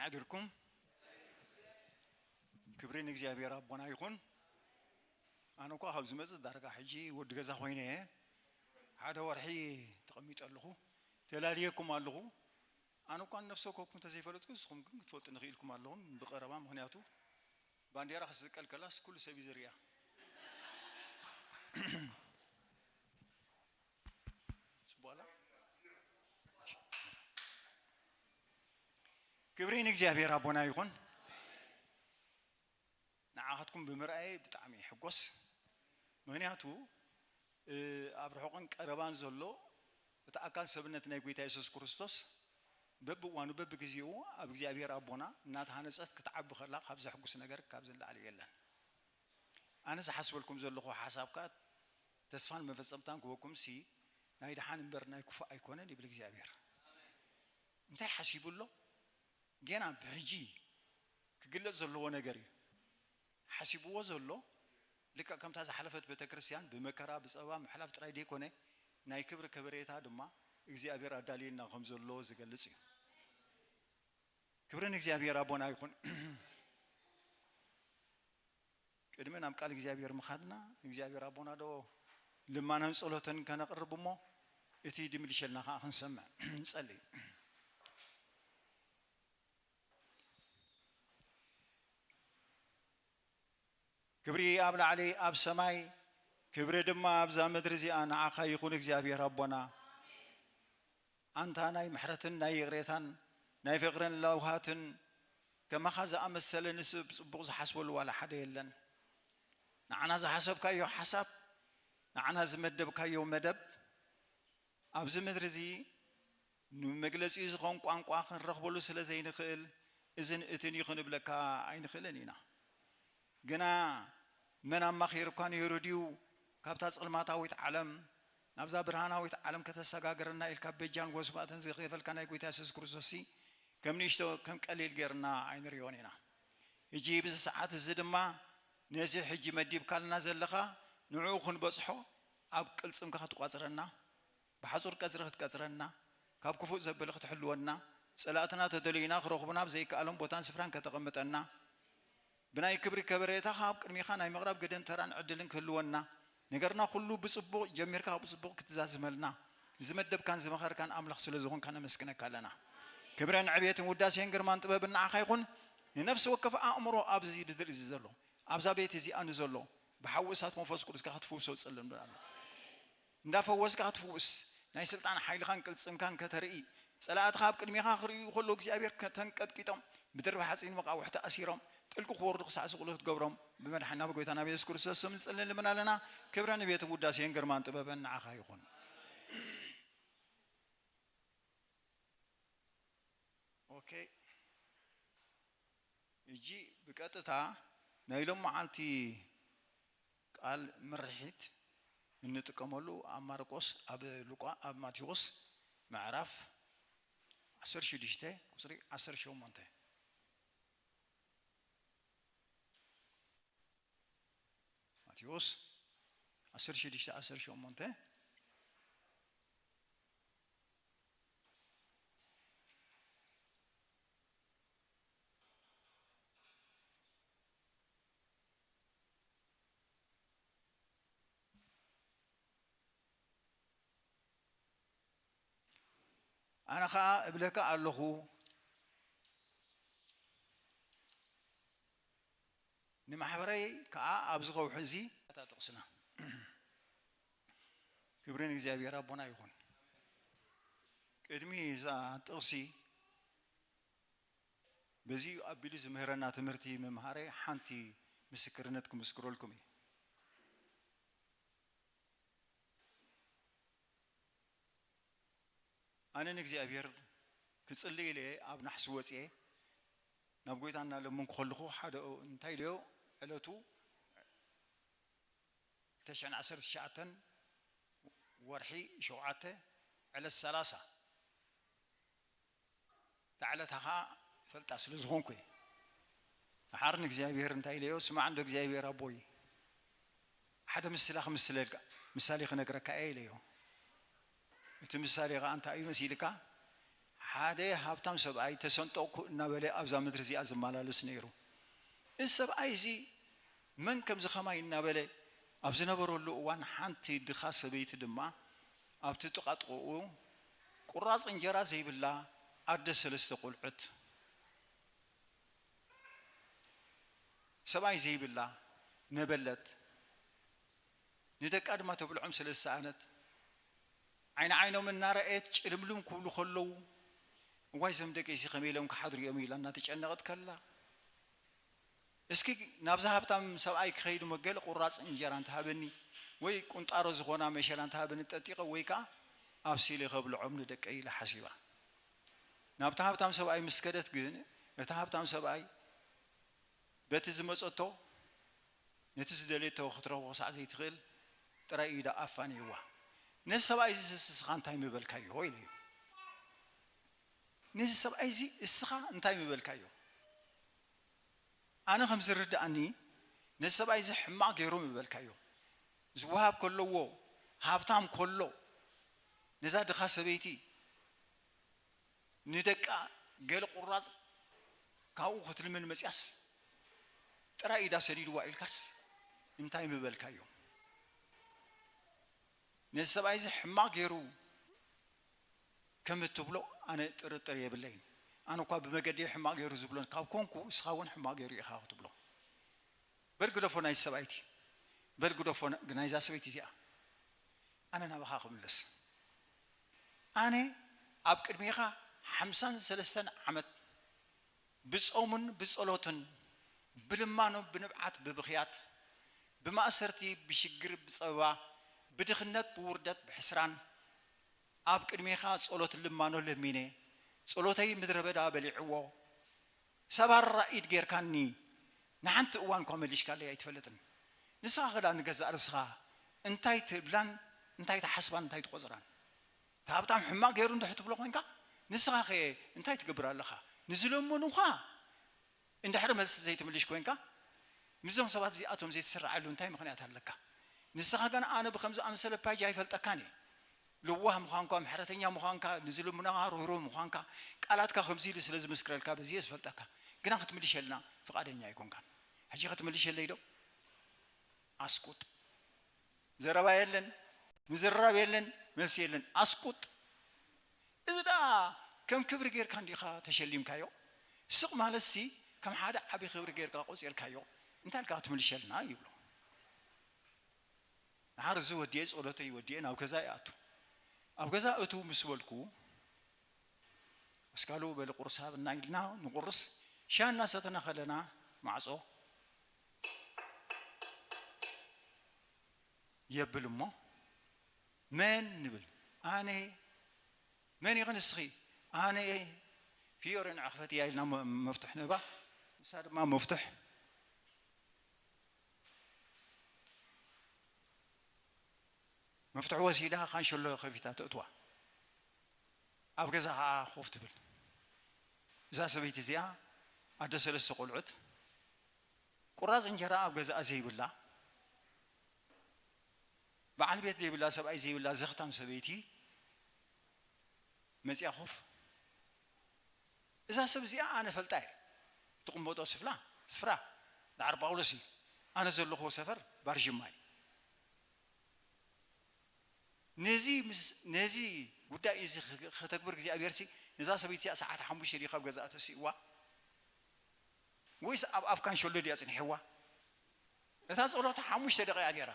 ሓድርኩም ክብሪ ንእግዚኣብሔር ኣቦና ይኹን። ኣነ እኳ ካብ ዝመጽእ ዳርጋ ሕጂ ወዲ ገዛ ኮይነ እየ። ሓደ ወርሒ ተቐሚጠ ኣለኹ። ተላልየኩም ኣለኹ። ኣነ እኳ ንነፍሲ ወከፍኩም እንተዘይፈለጥኩ፣ ንስኹም ግን ክትፈልጡኒ ክኢልኩም ኣለኹም ብቐረባ። ምኽንያቱ ባንዴራ ክትስቀል ከላስ ኩሉ ሰብ እዩ ዝርእያ። ጽቡቕ ኣላ? ክብሪ ንእግዚኣብሔር ኣቦና ይኹን። ንዓኻትኩም ብምርኣየ ብጣዕሚ ይሕጎስ። ምኽንያቱ፣ እ፣ ኣብ ርሑቕን ቀረባን ዘሎ እቲ ኣካል ሰብነት ናይ ጎይታ የሱስ ክርስቶስ በብእዋኑ በብግዜኡ ኣብ እግዚኣብሔር ኣቦና እናተሃነጸት ክትዓቢ ከላ ካብ ዘሕጉስ ነገር ካብዚ ንላዕሊ የለን። ኣነ ዝሓስበልኩም ዘለኹ ሓሳብ ከኣ ተስፋን መፈጸምታን ክህበኩም ሲ ናይ ደሓን እምበር ናይ ክፉእ ኣይኮነን ይብል እግዚኣብሔር። እንታይ ሓሲቡ ኣሎ? ጌና ብሕጂ ክግለጽ ዘለዎ ነገር እዩ። ሓሲብዎ ዘሎ ልክዕ ከምታ ዝሓለፈት ቤተ ክርስቲያን ብመከራ ብጸበባ ምሕላፍ ጥራይ ደይኮነ፣ ናይ ክብሪ ከበሬታ ድማ እግዚኣብሔር ኣዳልዩልና ከም ዘሎ ዝገልጽ እዩ። ክብሪ ንእግዚኣብሔር ኣቦና ይኹን። ቅድሚ ናብ ቃል እግዚኣብሔር ምኻድና፣ እግዚኣብሔር ኣቦና ዶ ልማናን ጸሎትን ከነቕርብ እሞ፣ እቲ ድምልሸልና ኸዓ ክንሰምዕ ንጸሊ። ክብሪ ኣብ ላዕሊ ኣብ ሰማይ፣ ክብሪ ድማ ኣብዛ ምድሪ እዚኣ ንዓኻ ይኹን እግዚኣብሔር ኣቦና። ኣንታ ናይ ምሕረትን ናይ ይቕሬታን ናይ ፍቕርን ለውሃትን ከማኻ ዝኣመሰለ ንስብ ጽቡቕ ዝሓስበሉ ዋላ ሓደ የለን። ንዓና ዝሓሰብካዮ ሓሳብ፣ ንዓና ዝመደብካዮ መደብ፣ ኣብዚ ምድሪ እዚ ንመግለጺኡ ዝኾን ቋንቋ ክንረኽበሉ ስለ ዘይንኽእል፣ እዝን እትን እዩ ክንብለካ ኣይንኽእልን ኢና። ግና መን ኣማኺሩካ ነይሩ ድዩ? ካብታ ጸልማታዊት ዓለም ናብዛ ብርሃናዊት ዓለም ከተሰጋግረና ኢልካ በጃን ወስዋእትን ዝኸፈልካ ናይ ጎይታ የሱስ ክርስቶስ ሲ ከም ንእሽቶ ከም ቀሊል ጌርና ኣይንሪኦን ኢና። ሕጂ ብዚ ሰዓት እዚ ድማ ነዚ ሕጂ መዲብካልና ዘለኻ ንዕኡ ክንበጽሖ ኣብ ቅልጽምካ ክትቋጽረና፣ ብሓጹር ቀጽሪ ክትቀጽረና፣ ካብ ክፉእ ዘበለ ክትሕልወና፣ ጸላእትና ተደልዩና ክረኽቡና ኣብ ዘይከኣሎም ቦታን ስፍራን ከተቐምጠና፣ ብናይ ክብሪ ከበሬታኻ ኣብ ቅድሚኻ ናይ ምቕራብ ግደን ተራን ዕድልን ክህልወና፣ ነገርና ኩሉ ብጽቡቕ ጀሚርካ ብጽቡቕ ክትዛዝመልና፣ ዝመደብካን ዝመኸርካን ኣምላኽ ስለ ዝኾንካ ነመስግነካ ኣለና። ክብርን ዕብየትን ውዳሴን ግርማን ጥበብን ንዓኻ ይኹን። ንነፍሲ ወከፍ ኣእምሮ ኣብዚ ምድሪ እዚ ዘሎ፣ ኣብዛ ቤት እዚኣ ንዘሎ፣ ብሓዊ እሳት መንፈስ ቅዱስካ ክትፍውሶ ጸልም ኣለና። እንዳፈወስካ ክትፍውስ፣ ናይ ስልጣን ሓይልኻን ቅልጽምካን ከተርኢ፣ ጸላእትኻ ኣብ ቅድሜኻ ክርእዩ ከለዉ እግዚኣብሔር ከ-፣ ተንቀጥቂጦም፣ ብድርቢ ሓጺን መቓውሕ ተኣሲሮም፣ ጥልቂ ክወርዱ ክሳዕ ስቕሉ ክትገብሮም፣ ብመድሓና ብጎይታና ብየሱስ ክርስቶስ ስም ንጽልን ንልምን ኣለና። ክብርን ቤትን ውዳሴን ግርማን ጥበብን ንዓኻ ይኹን። ኦኬ። ሕጂ ብቀጥታ ናይ ሎመዓልቲ ቃል ምርሒት እንጥቀመሉ ኣብ ማርቆስ፣ ኣብ ሉቃ፣ ኣብ ማቴዎስ ምዕራፍ ዓሰርተ ሽዱሽተ ቁጽሪ ዓሰርተ ሸሞንተ። ማቴዎስ ዓሰርተ ሽዱሽተ ዓሰርተ ሸሞንተ። ኣነ ኸኣ እብለካ ኣለኹ፣ ንማሕበረይ ከኣ ኣብዚ ከውሒ እዚ፣ እታ ጥቕስና። ክብሪ ንእግዚኣብሔር ኣቦና ይኹን። ቅድሚ እዛ ጥቕሲ በዚ ኣቢሉ ዝምህረና ትምህርቲ ምምሃረይ ሓንቲ ምስክርነት ክምስክረልኩም እየ። ኣነ ንእግዚኣብሔር ክጽሊ ኢለ ኣብ ናሕሲ ወጽየ ናብ ጎይታ እናለመንኩ ከለኹ ሓደ እንታይ ኢለዮ ዕለቱ ክልተ ሽሕን ዓሰርተ ትሽዓተን ወርሒ ሸውዓተ ዕለት ሰላሳ እታ ዕለታ ኸዓ ይፈልጣ ስለ ዝኾንኩ እየ። ደሓር ንእግዚኣብሔር እንታይ ኢለዮ፣ ስማዕ እንዶ እግዚኣብሔር ኣቦይ፣ ሓደ ምስላ ክምስለልካ፣ ምሳሌ ክነግረካ እየ ኢለዮ። እቲ ምሳሌ ኸዓ እንታይ እዩ መሲልካ? ሓደ ሃብታም ሰብኣይ ተሰንጠቕኩ እናበለ ኣብዛ ምድሪ እዚኣ ዝመላለስ ነይሩ። እዚ ሰብኣይ እዚ መን ከምዚ ኸማይ እናበለ ኣብ ዝነበረሉ እዋን፣ ሓንቲ ድኻ ሰበይቲ ድማ ኣብቲ ጥቓጥቕኡ ቁራፅ እንጀራ ዘይብላ ኣደ ሰለስተ ቆልዑት፣ ሰብኣይ ዘይብላ መበለት፣ ንደቃ ድማ ተብልዖም ስለ ዝሰኣነት፣ ዓይኒ ዓይኖም እናረኣየት ጭልምልም ክብሉ ከለዉ፣ "እዋይ፣ እዞም ደቂ እዚ ከመይ ኢሎም ክሓድሩ እዮም?" ኢላ እናተጨነቐት ከላ፣ "እስኪ ናብዛ ሃብታም ሰብኣይ ክኸይድ እሞ ገለ ቁራፅ እንጀራ እንተሃበኒ፣ ወይ ቁንጣሮ ዝኾና መሸላ እንተሃበኒ ጠጢቐ፣ ወይ ከዓ ኣብሲለ ከብልዖም ንደቀይ" ኢላ ሓሲባ። ናብቲ ሃብታም ሰብኣይ ምስ ከደት ግን፣ እቲ ሃብታም ሰብኣይ በቲ ዝመጸቶ ነቲ ዝደለየቶ ክትረኽቦ ክሳዕ ዘይትኽእል ጥራይ ኢዳ ኣፋንይዋ። ነዚ ሰብኣይ እዚ ንስኻ እንታይ ምበልካዮ? ኢለዮ። ነዚ ሰብኣይ እዚ እስኻ እንታይ ምበልካዮ? ኣነ ከም ዝርድኣኒ፣ ነዚ ሰብኣይ እዚ ሕማቕ ገይሩ ምበልካዮ። ዝወሃብ ከለዎ፣ ሃብታም ከሎ፣ ነዛ ድኻ ሰበይቲ ንደቃ ገለ ቁራጽ ካብኡ ክትልምን መጽያስ፣ ጥራይ ኢዳ ሰዲድዋ ኢልካስ እንታይ ምበልካዮ? ነዚ ሰብኣይ እዚ ሕማቕ ገይሩ ከም እትብሎ ኣነ ጥርጥር የብለይን። ኣነ እኳ ብመገዲ ሕማቕ ገይሩ ዝብሎ ካብ ኮንኩ፣ እስኻ እውን ሕማቕ ገይሩ ኢኻ ክትብሎ። በል ግደፎ ናይዚ ሰብኣይቲ፣ በል ግደፎ ን-፣ ናይዛ ሰበይቲ እዚኣ። ኣነ ናባኻ ክምለስ። ኣነ ኣብ ቅድሜኻ ሓምሳን ሰለስተን ዓመት ብጾምን ብጸሎትን፣ ብልማኖ ብንብዓት ብብኽያት፣ ብማእሰርቲ ብሽግር ብጸበባ፣ ብድኽነት ብውርደት ብሕስራን፣ ኣብ ቅድሜኻ ጸሎት ልማኖ ለሚነ፣ ጸሎተይ ምድረ በዳ በሊዕዎ። ሰባራ ኢድ ጌርካኒ፣ ንሓንቲ እዋን እኳ መሊሽካለይ ኣይትፈልጥን። ንስኻ ኸዳ ንገዛእ ርእስኻ እንታይ ትብላን እንታይ ትሓስባን እንታይ ትቖጽራን? እቲ ሃብታም ሕማቕ ገይሩ እንድሕር ትብሎ ኮይንካ፣ ንስኻ ኸ እንታይ ትገብር ኣለኻ? ንዝለመኑኻ እንድሕር መልሲ ዘይትምልሽ ኮይንካ፣ ምስዞም ሰባት እዚኣቶም ዘይትስርዓሉ እንታይ ምኽንያት ኣለካ? ንስኻ ግን ኣነ ብኸምዚ ኣምሰለ ፓጅ ኣይፈልጠካን እየ። ለዋህ ምዃንካ፣ ምሕረተኛ ምዃንካ፣ ንዝልምኑኻ ርህሩህ ምዃንካ፣ ቃላትካ ከምዚ ኢሉ ስለ ዝምስክረልካ በዚ እየ ዝፈልጠካ። ግና ክትምልሸልና ፍቓደኛ ኣይኮንካን። ሕጂ ክትምልሸለይ ዶ? ኣስቁጥ። ዘረባ የለን፣ ምዝርራብ የለን፣ መልሲ የለን። ኣስቁጥ። እዚ ደኣ ከም ክብሪ ጌርካ እንዲኻ ተሸሊምካዮ። ስቕ ማለትሲ ከም ሓደ ዓቢ ክብሪ ጌርካ ቆጺርካዮ። እንታይ ኢልካ ክትምልሸልና? ይብሎ። ንሓር እዚ ወዲኤ፣ ጸሎተይ ወዲኤ ናብ ገዛ ይኣቱ። ኣብ ገዛ እቱ ምስ በልኩ፣ ኣስካሉ በሊ ቁርስ ሃብና ኢልና ንቁርስ። ሻሂ እናሰተና ከለና ማዕጾ የብል እሞ፣ "መን?" ንብል። "ኣነ።" "መን ኢኺ ንስኺ?" "ኣነ ፊዮሬ፣ ንዓ ክፈትያ" ኢልና መ-፣ መፍትሕ ንህባ። ንሳ ድማ መፍትሕ መፍትሕ ወሲዳ ካንሸሎ ከፊታ ተእትዋ። ኣብ ገዛ ኸዓ ኮፍ ትብል። እዛ ሰበይቲ እዚኣ ኣደ ሰለስተ ቆልዑት፣ ቁራጽ እንጀራ ኣብ ገዛኣ ዘይብላ፣ በዓል ቤት ዘይብላ፣ ሰብኣይ ዘይብላ ዘኽታም ሰበይቲ መጺኣ ኮፍ። እዛ ሰብ እዚኣ ኣነ ፈልጣ እየ። ትቕመጦ ስፍላ፣ ስፍራ፣ ዳዕሮ ጳውሎስ እዩ። ኣነ ዘለኹዎ ሰፈር ባርዥማ እዩ። ነዚ ምስ-፣ ነዚ ጉዳይ እዚ ኸ-፣ ኸተግብር እግዚኣብሄርሲ ነዛ ሰበይቲ እዚኣ ሰዓት ሓሙሽተ ድዩ ካብ ገዛኣ ተሲእዋ? ወይስ ኣብ ኣፍ ካንሸሎ ድዩ ኣጽኒሕዋ? እታ ጸሎት ሓሙሽተ ደቂቃ ገይራ።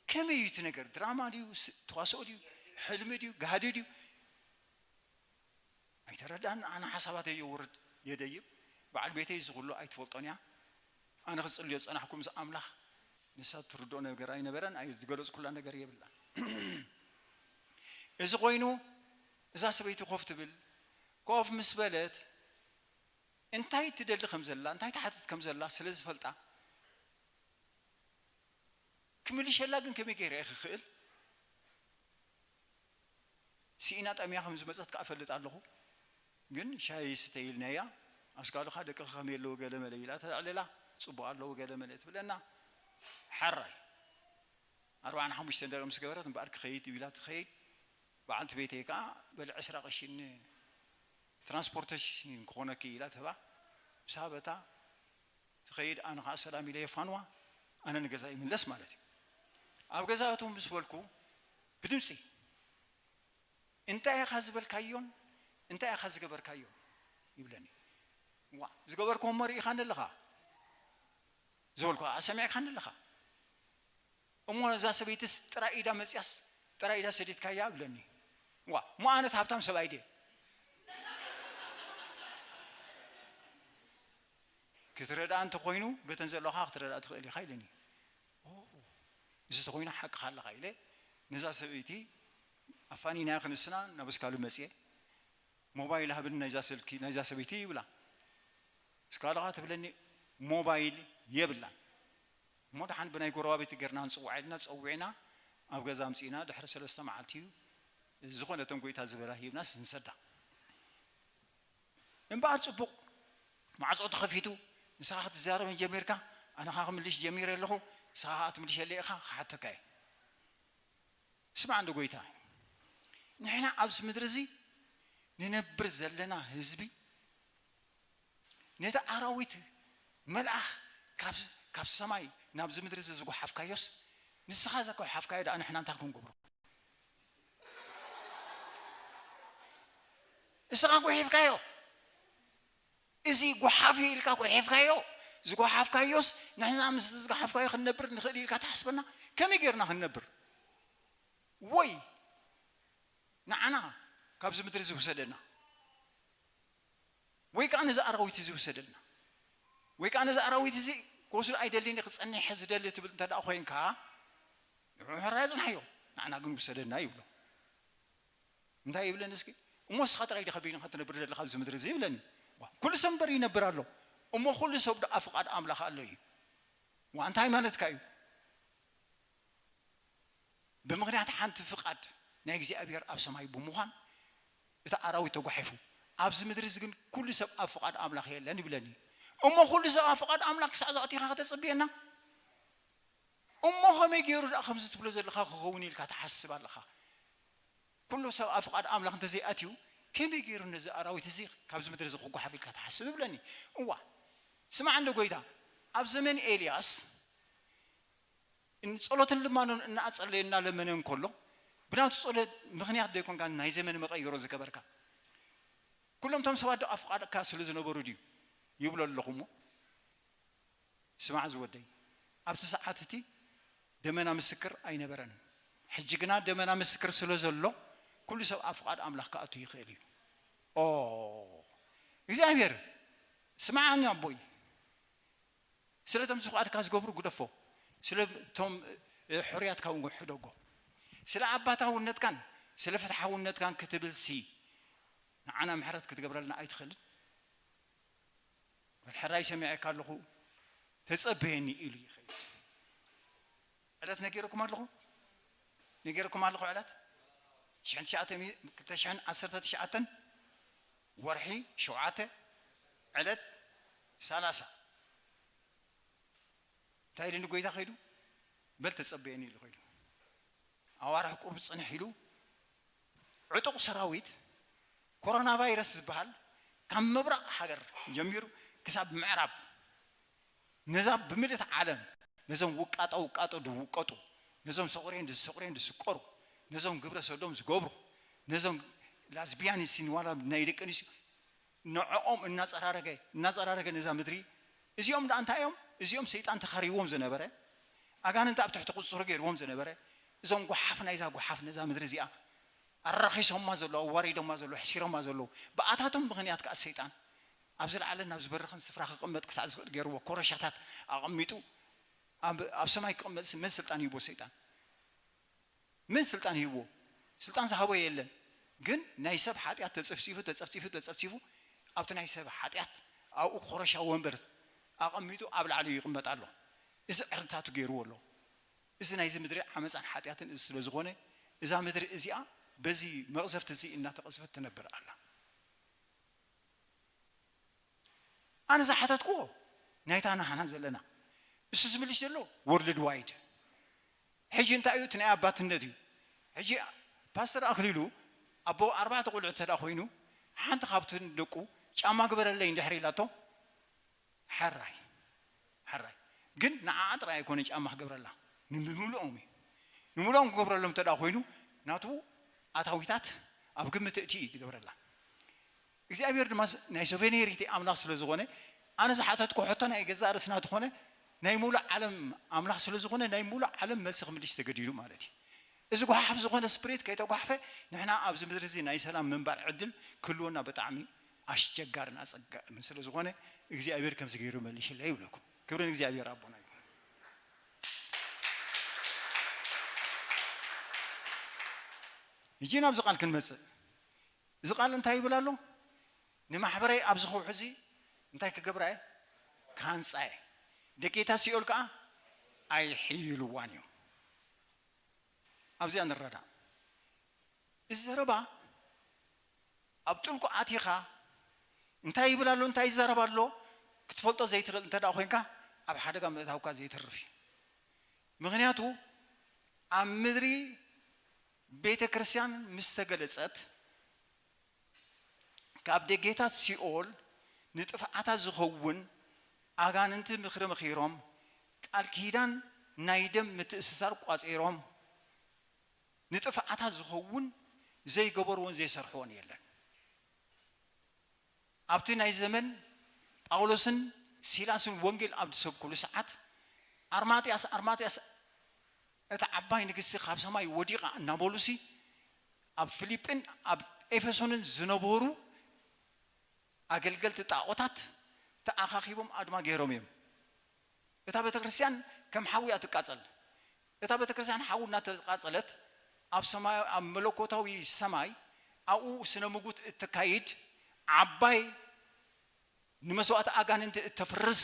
ከመይ እዩ እቲ ነገር? ድራማ ድዩ? ስ-፣ ተዋስኦ ድዩ? ሕልሚ ድዩ? ጋህዲ ድዩ? ኣይተረዳን። ኣነ ሓሳባተይ የውርድ፣ የደይብ። በዓል ቤተይ እዚ ኩሉ ኣይትፈልጦን እያ። ኣነ ክጽልዮ ዝጸናሕኩ ምስ ኣምላኽ፣ ንሳ ትርድኦ ነገር ኣይነበረን፣ ኣይ ዝገለጽኩላ ነገር የብላን። እዚ ኮይኑ፣ እዛ ሰበይቲ ኮፍ ትብል። ኮፍ ምስ በለት፣ እንታይ ትደሊ ከም ዘላ፣ እንታይ ትሓትት ከም ዘላ ስለ ዝፈልጣ፣ ክምልሸላ ግን ከመይ ገይረ እየ ክኽእል? ስኢና ጠምያ ከም ዝመጸት ከኣ እፈልጥ ኣለኹ። ግን ሻሂ ስተ ኢልናያ፣ ኣስካልኻ ደቅኻ ከመይ ኣለዉ ገለ መለ ኢላ ተዕልላ፣ ጽቡቕ ኣለዉ ገለ መለ ትብለና። ሕራይ። ኣርባዓን ሓሙሽተን ደቂቕ ምስ ገበረት እምበኣር ክኸይድ ኢላ ትኸይድ። በዓልቲ ቤተይ ከኣ በሊ ዕስራ ቅርሺ ን-፣ ትራንስፖርቴሽን ክኾነኪ ኢላ ትህባ። ምስ ሃበታ ትኸይድ፣ ኣነ ከዓ ሰላም ኢለ የፋንዋ፣ ኣነ ንገዛ ይምለስ ማለት እዩ። ኣብ ገዛ እቱ ምስ በልኩ ብድምፂ እንታይ ኢኻ ዝበልካዮን እንታይ ኢኻ ዝገበርካዮን ይብለኒ። ዋ ዝገበርክዎ እሞ ርኢኻኒ ኣለኻ፣ ዝበልኩ ከዓ ሰሚዕካኒ ኣለኻ። እሞ እዛ ሰበይትስ ጥራይ ኢዳ መፅያስ ጥራይ ኢዳ ሰዲድካያ ይብለኒ። ዋ እሞ ኣነት ሃብታም ሰብኣይ ድየ? ክትረድኣ እንተኮይኑ በተን ዘለኻ ክትረድኣ ትኽእል ኢኻ ኢለኒ። እዚ ተኮይኑ ሓቅኻ ኣለኻ ኢለ ነዛ ሰበይቲ ኣፋኒናያ ክንስና ናብ እስካሉ መፅየ። ሞባይል ሃብኒ ናይዛ ስልኪ ናይዛ ሰበይቲ ይብላ። እስካሉ ኸዓ ትብለኒ ሞባይል የብላን። እሞ ደሓን ብናይ ጎረባብቲ ጌርና ንፅውዓ ኢልና ፀዊዕና ኣብ ገዛ ኣምፂእና ድሕሪ ሰለስተ መዓልቲ እዩ ዝኾነ እቶም ጎይታ ዝበላ ሂብናስ ንሰዳ። እምበኣር ፅቡቕ ማዕፆ ተኸፊቱ ንስኻ ክትዛረበን ጀሚርካ ኣነ ኸዓ ክምልሽ ጀሚረ ኣለኹ። ንስኻ ኸዓ ትምልሸለይ ኢኻ ክሓተካ እየ። ስማዕ እንዶ ጎይታ ንሕና ኣብዚ ምድሪ እዚ ንነብር ዘለና ህዝቢ ነቲ ኣራዊት መልኣኽ ካብ ሰማይ ናብዚ ምድሪ እዚ ዝጓሓፍካዮስ ንስኻ ዘጓሓፍካዮ ደኣ ንሕና እንታይ ክንገብሮ? ንስኻ ጓሒፍካዮ። እዚ ጓሓፍ ኢልካ ጓሒፍካዮ። ዝጓሓፍካዮስ ንሕና ምስ ዝጓሓፍካዮ ክንነብር ንኽእል ኢልካ ትሓስበና? ከመይ ጌርና ክንነብር? ወይ ንዓና ካብዚ ምድሪ ዝውሰደና ወይ ከዓ ነዚ ኣራዊት እዚ ውሰደልና ወይ ከዓ ነዚ ኣራዊት እዚ ክወስዶ ኣይደልን ክፀንሐ ዝደሊ ትብል እንተ ደኣ ኮይንካ ንሕራይ ኣፅንሓዮ ንዓና ግን ውሰደና ይብሎ። እንታይ ይብለኒ እስኪ? እሞ እስኻ ጥራይ ዲኻ በይንኻ ትነብር ዘለኻ ኣብዚ ምድሪ እዚ ይብለኒ። ኩሉ ሰብ እምበር ይነብር ኣሎ። እሞ ኩሉ ሰብ ደኣ ፍቓድ ኣምላኽ ኣሎ እዩ። ዋ እንታይ ማለትካ እዩ? ብምኽንያት ሓንቲ ፍቓድ ናይ እግዚኣብሔር ኣብ ሰማይ ብምዃን እቲ ኣራዊት ተጓሒፉ ኣብዚ ምድሪ እዚ ግን ኩሉ ሰብ ኣብ ፍቓድ ኣምላኽ የለን ይብለኒ። እሞ ኩሉ ሰብ ኣብ ፍቓድ ኣምላኽ ክሳዕ ዘእቲኻ ከተፅብየና እሞ ከመይ ገይሩ ደኣ ከምዚ ትብሎ ዘለኻ ክኸውን ኢልካ ትሓስብ ኣለኻ? ኩሉ ሰብ ኣብ ፍቓድ ኣምላኽ እንተዘይኣትዩ ከመይ ገይሩ ነዚ ኣራዊት እዚ ካብዚ ምድሪ እዚ ክጓሓፍ ኢልካ ትሓስብ ይብለኒ። እዋ ስማዕ እንዶ ጎይታ ኣብ ዘመን ኤልያስ ጸሎትን ልማኖን እናኣጸለየ እናለመነ እንከሎ ብናቱ ጸሎት ምኽንያት ዶ ኣይኮንካ ናይ ዘመን መቐይሮ ዝገበርካ? ኩሎም እቶም ሰባት ዶ ኣፍቓድካ ስለ ዝነበሩ ድዩ ይብሎ ኣለኹ እሞ ስማዕ ዝወደይ ኣብቲ ሰዓት እቲ ደመና ምስክር ኣይነበረን። ሕጂ ግና ደመና ምስክር ስለ ዘሎ ኩሉ ሰብ ኣብ ፍቓድ ኣምላኽ ክኣቱ ይኽእል እዩ። ኦ እግዚኣብሔር ስምዓኒ ኣቦይ ስለቶም ዝፍቓድካ ዝገብሩ ግደፎ። ስለቶም ሕሩያትካ እውን ሕደጎ። ስለ ኣባታውነትካን ስለ ፍትሓውነትካን ክትብልሲ ንዓና ምሕረት ክትገብረልና ኣይትኽእልን? በል ሕራይ ሰሚዐካ ኣለኹ ተጸበየኒ ኢሉ ይኸይድ። ዕለት ነጊረኩም ኣለኹ ነጊረኩም ኣለኹ ዕለት ሽሕን ትሽዓተ ሚእቲ ክልተ ሽሕን ዓሰርተ ትሽዓተን ወርሒ ሸውዓተ ዕለት ሰላሳ እንታይ ኢሉ ንጎይታ ከይዱ በል ተጸበየኒ ኢሉ ከይዱ ኣዋርሕ ቁሩብ ጽንሕ ኢሉ ዕጡቕ ሰራዊት ኮሮና ቫይረስ ዝበሃል ካብ ምብራቕ ሃገር ጀሚሩ ክሳብ ምዕራብ ነዛ ብምልእቲ ዓለም ነዞም ውቃጦ ውቃጦ ዝውቀጡ ነዞም ሰቑሬን ዝሰቑሬን ዝስቀሩ ነዞም ግብረ ሰዶም ዝገብሩ ነዞም ላዝቢያን ሲንዋላ ናይ ደቂ ኣንስትዮ ንዕኦም እናፀራረገ እናፀራረገ ነዛ ምድሪ እዚኦም ደኣ እንታይ እዮም እዚኦም ሰይጣን ተኻሪዎም ዝነበረ ኣጋንንቲ ኣብ ትሕቲ ቁፅፅሩ ገይርዎም ዝነበረ እዞም ጓሓፍ ናይዛ ጓሓፍ ነዛ ምድሪ እዚኣ ኣራኺሶማ ዘለዉ ኣዋሪዶማ ዘለዉ ሕሲሮማ ዘለዉ ብኣታቶም ምኽንያት ከዓ ሰይጣን ኣብ ዝለዓለን ናብ ዝበርኽን ስፍራ ክቕመጥ ክሳዕ ዝኽእል ገይርዎ ኮረሻታት ኣቐሚጡ ኣብ ሰማይ ክቕመጥ መን ስልጣን ሂቦ ሰይጣን ምን ስልጣን ሂብዎ? ስልጣን ዝሃቦ የለን። ግን ናይ ሰብ ሓጢኣት ተፀፍፂፉ ተፀፍፂፉ ተፀፍፂፉ ኣብቲ ናይ ሰብ ሓጢኣት ኣብኡ ኮረሻ ወንበር ኣቐሚጡ ኣብ ላዕሊ ይቕመጥ ኣሎ። እዚ ዕርድታቱ ገይርዎ ኣሎ። እዚ ናይዚ ምድሪ ዓመፃን ሓጢኣትን እዚ ስለ ዝኾነ እዛ ምድሪ እዚኣ በዚ መቕዘፍቲ እዚ እናተቐዝፈት ትነብር ኣላ። ኣነ ዝሓተትክዎ ናይታ ናህና ዘለና እሱ ዝምልሽ ዘሎ ወርልድ ዋይድ ሕጂ እንታይ እዩ እቲ ናይ ኣባትነት እዩ ሕጂ ፓስተር ኣክሊሉ ኣቦ ኣርባዕተ ቆልዑ እንተ ኮይኑ ሓንቲ ካብተን ደቁ ጫማ ግበረለይ እንድሕር ኢላቶ፣ ሕራይ፣ ሕራይ። ግን ንዓኣ ጥራይ ኣይኮነ ጫማ ክገብረላ፣ ንምሉኦም እዩ። ንምሉኦም ክገብረሎም እንተ ደኣ ኮይኑ፣ ናቱ ኣታዊታት ኣብ ግምት እትዩ ዝገብረላ። እግዚኣብሔር ድማ ስ-፣ ናይ ሶቬኒሪቲ ኣምላኽ ስለ ዝኾነ፣ ኣነ ዝሓተትኩ ሕቶ ናይ ገዛእ ርእስና ተኾነ፣ ናይ ሙሉእ ዓለም ኣምላኽ ስለ ዝኾነ፣ ናይ ሙሉእ ዓለም መልሲ ክምልሽ ተገዲዱ ማለት እዩ። እዚ ጓሓፍ ዝኾነ ስፕሪት ከይተጓሕፈ፣ ንሕና ኣብዚ ምድሪ እዚ ናይ ሰላም ምንባር ዕድል ክህልወና ብጣዕሚ ኣሽቸጋርን ኣጸጋምን ስለ ዝኾነ፣ እግዚኣብሔር ከምዚ ገይሩ መልሽለይ ይብለኩም። ክብሪ ንእግዚኣብሔር ኣቦና ይኹን። ሕጂ ናብዚ ቃል ክንመጽእ። እዚ ቃል እንታይ ይብል ኣሎ? ንማሕበረይ ኣብዚ ከውሒ እዚ እንታይ ክገብራ እየ? ክሃንጻ እየ። ደቂታ ሲኦል ከኣ ኣይሕይልዋን እዮም። ኣብዚኣ ንረዳእ። እዚ ዘረባ ኣብ ጥልቁ ኣቲኻ እንታይ ይብል ኣሎ፣ እንታይ ይዛረብ ኣሎ ክትፈልጦ ዘይትኽእል እንተ ደኣ ኮይንካ፣ ኣብ ሓደጋ ምእታውካ ዘይተርፍ እዩ። ምኽንያቱ ኣብ ምድሪ ቤተ ክርስቲያን ምስ ተገለጸት፣ ካብ ደጌታት ሲኦል ንጥፍኣታ ዝኸውን ኣጋንንቲ ምኽሪ መኺሮም፣ ቃል ኪዳን ናይ ደም ምትእስሳር ቋጺሮም፣ ንጥፍኣታ ዝኸውን ዘይገበርዎን ዘይሰርሕዎን የለን። ኣብቲ ናይ ዘመን ጳውሎስን ሲላስን ወንጌል ኣብ ዝሰብኩሉ ሰዓት፣ ኣርማጥያስ፣ ኣርማጥያስ፣ እታ ዓባይ ንግስቲ ካብ ሰማይ ወዲቓ እናበሉሲ፣ ኣብ ፊሊጲን ኣብ ኤፌሶንን ዝነበሩ ኣገልገልቲ ጣዖታት ተኣኻኺቦም ኣድማ ገይሮም እዮም። እታ ቤተ ክርስቲያን ከም ሓዊ እያ ትቃጸል። እታ ቤተ ክርስቲያን ሓዊ እናተቃጸለት ኣብ ሰማይ፣ ኣብ መለኮታዊ ሰማይ ኣብኡ ስነ ምጉት እተካይድ ዓባይ ንመስዋእቲ ኣጋንንቲ እተፍርስ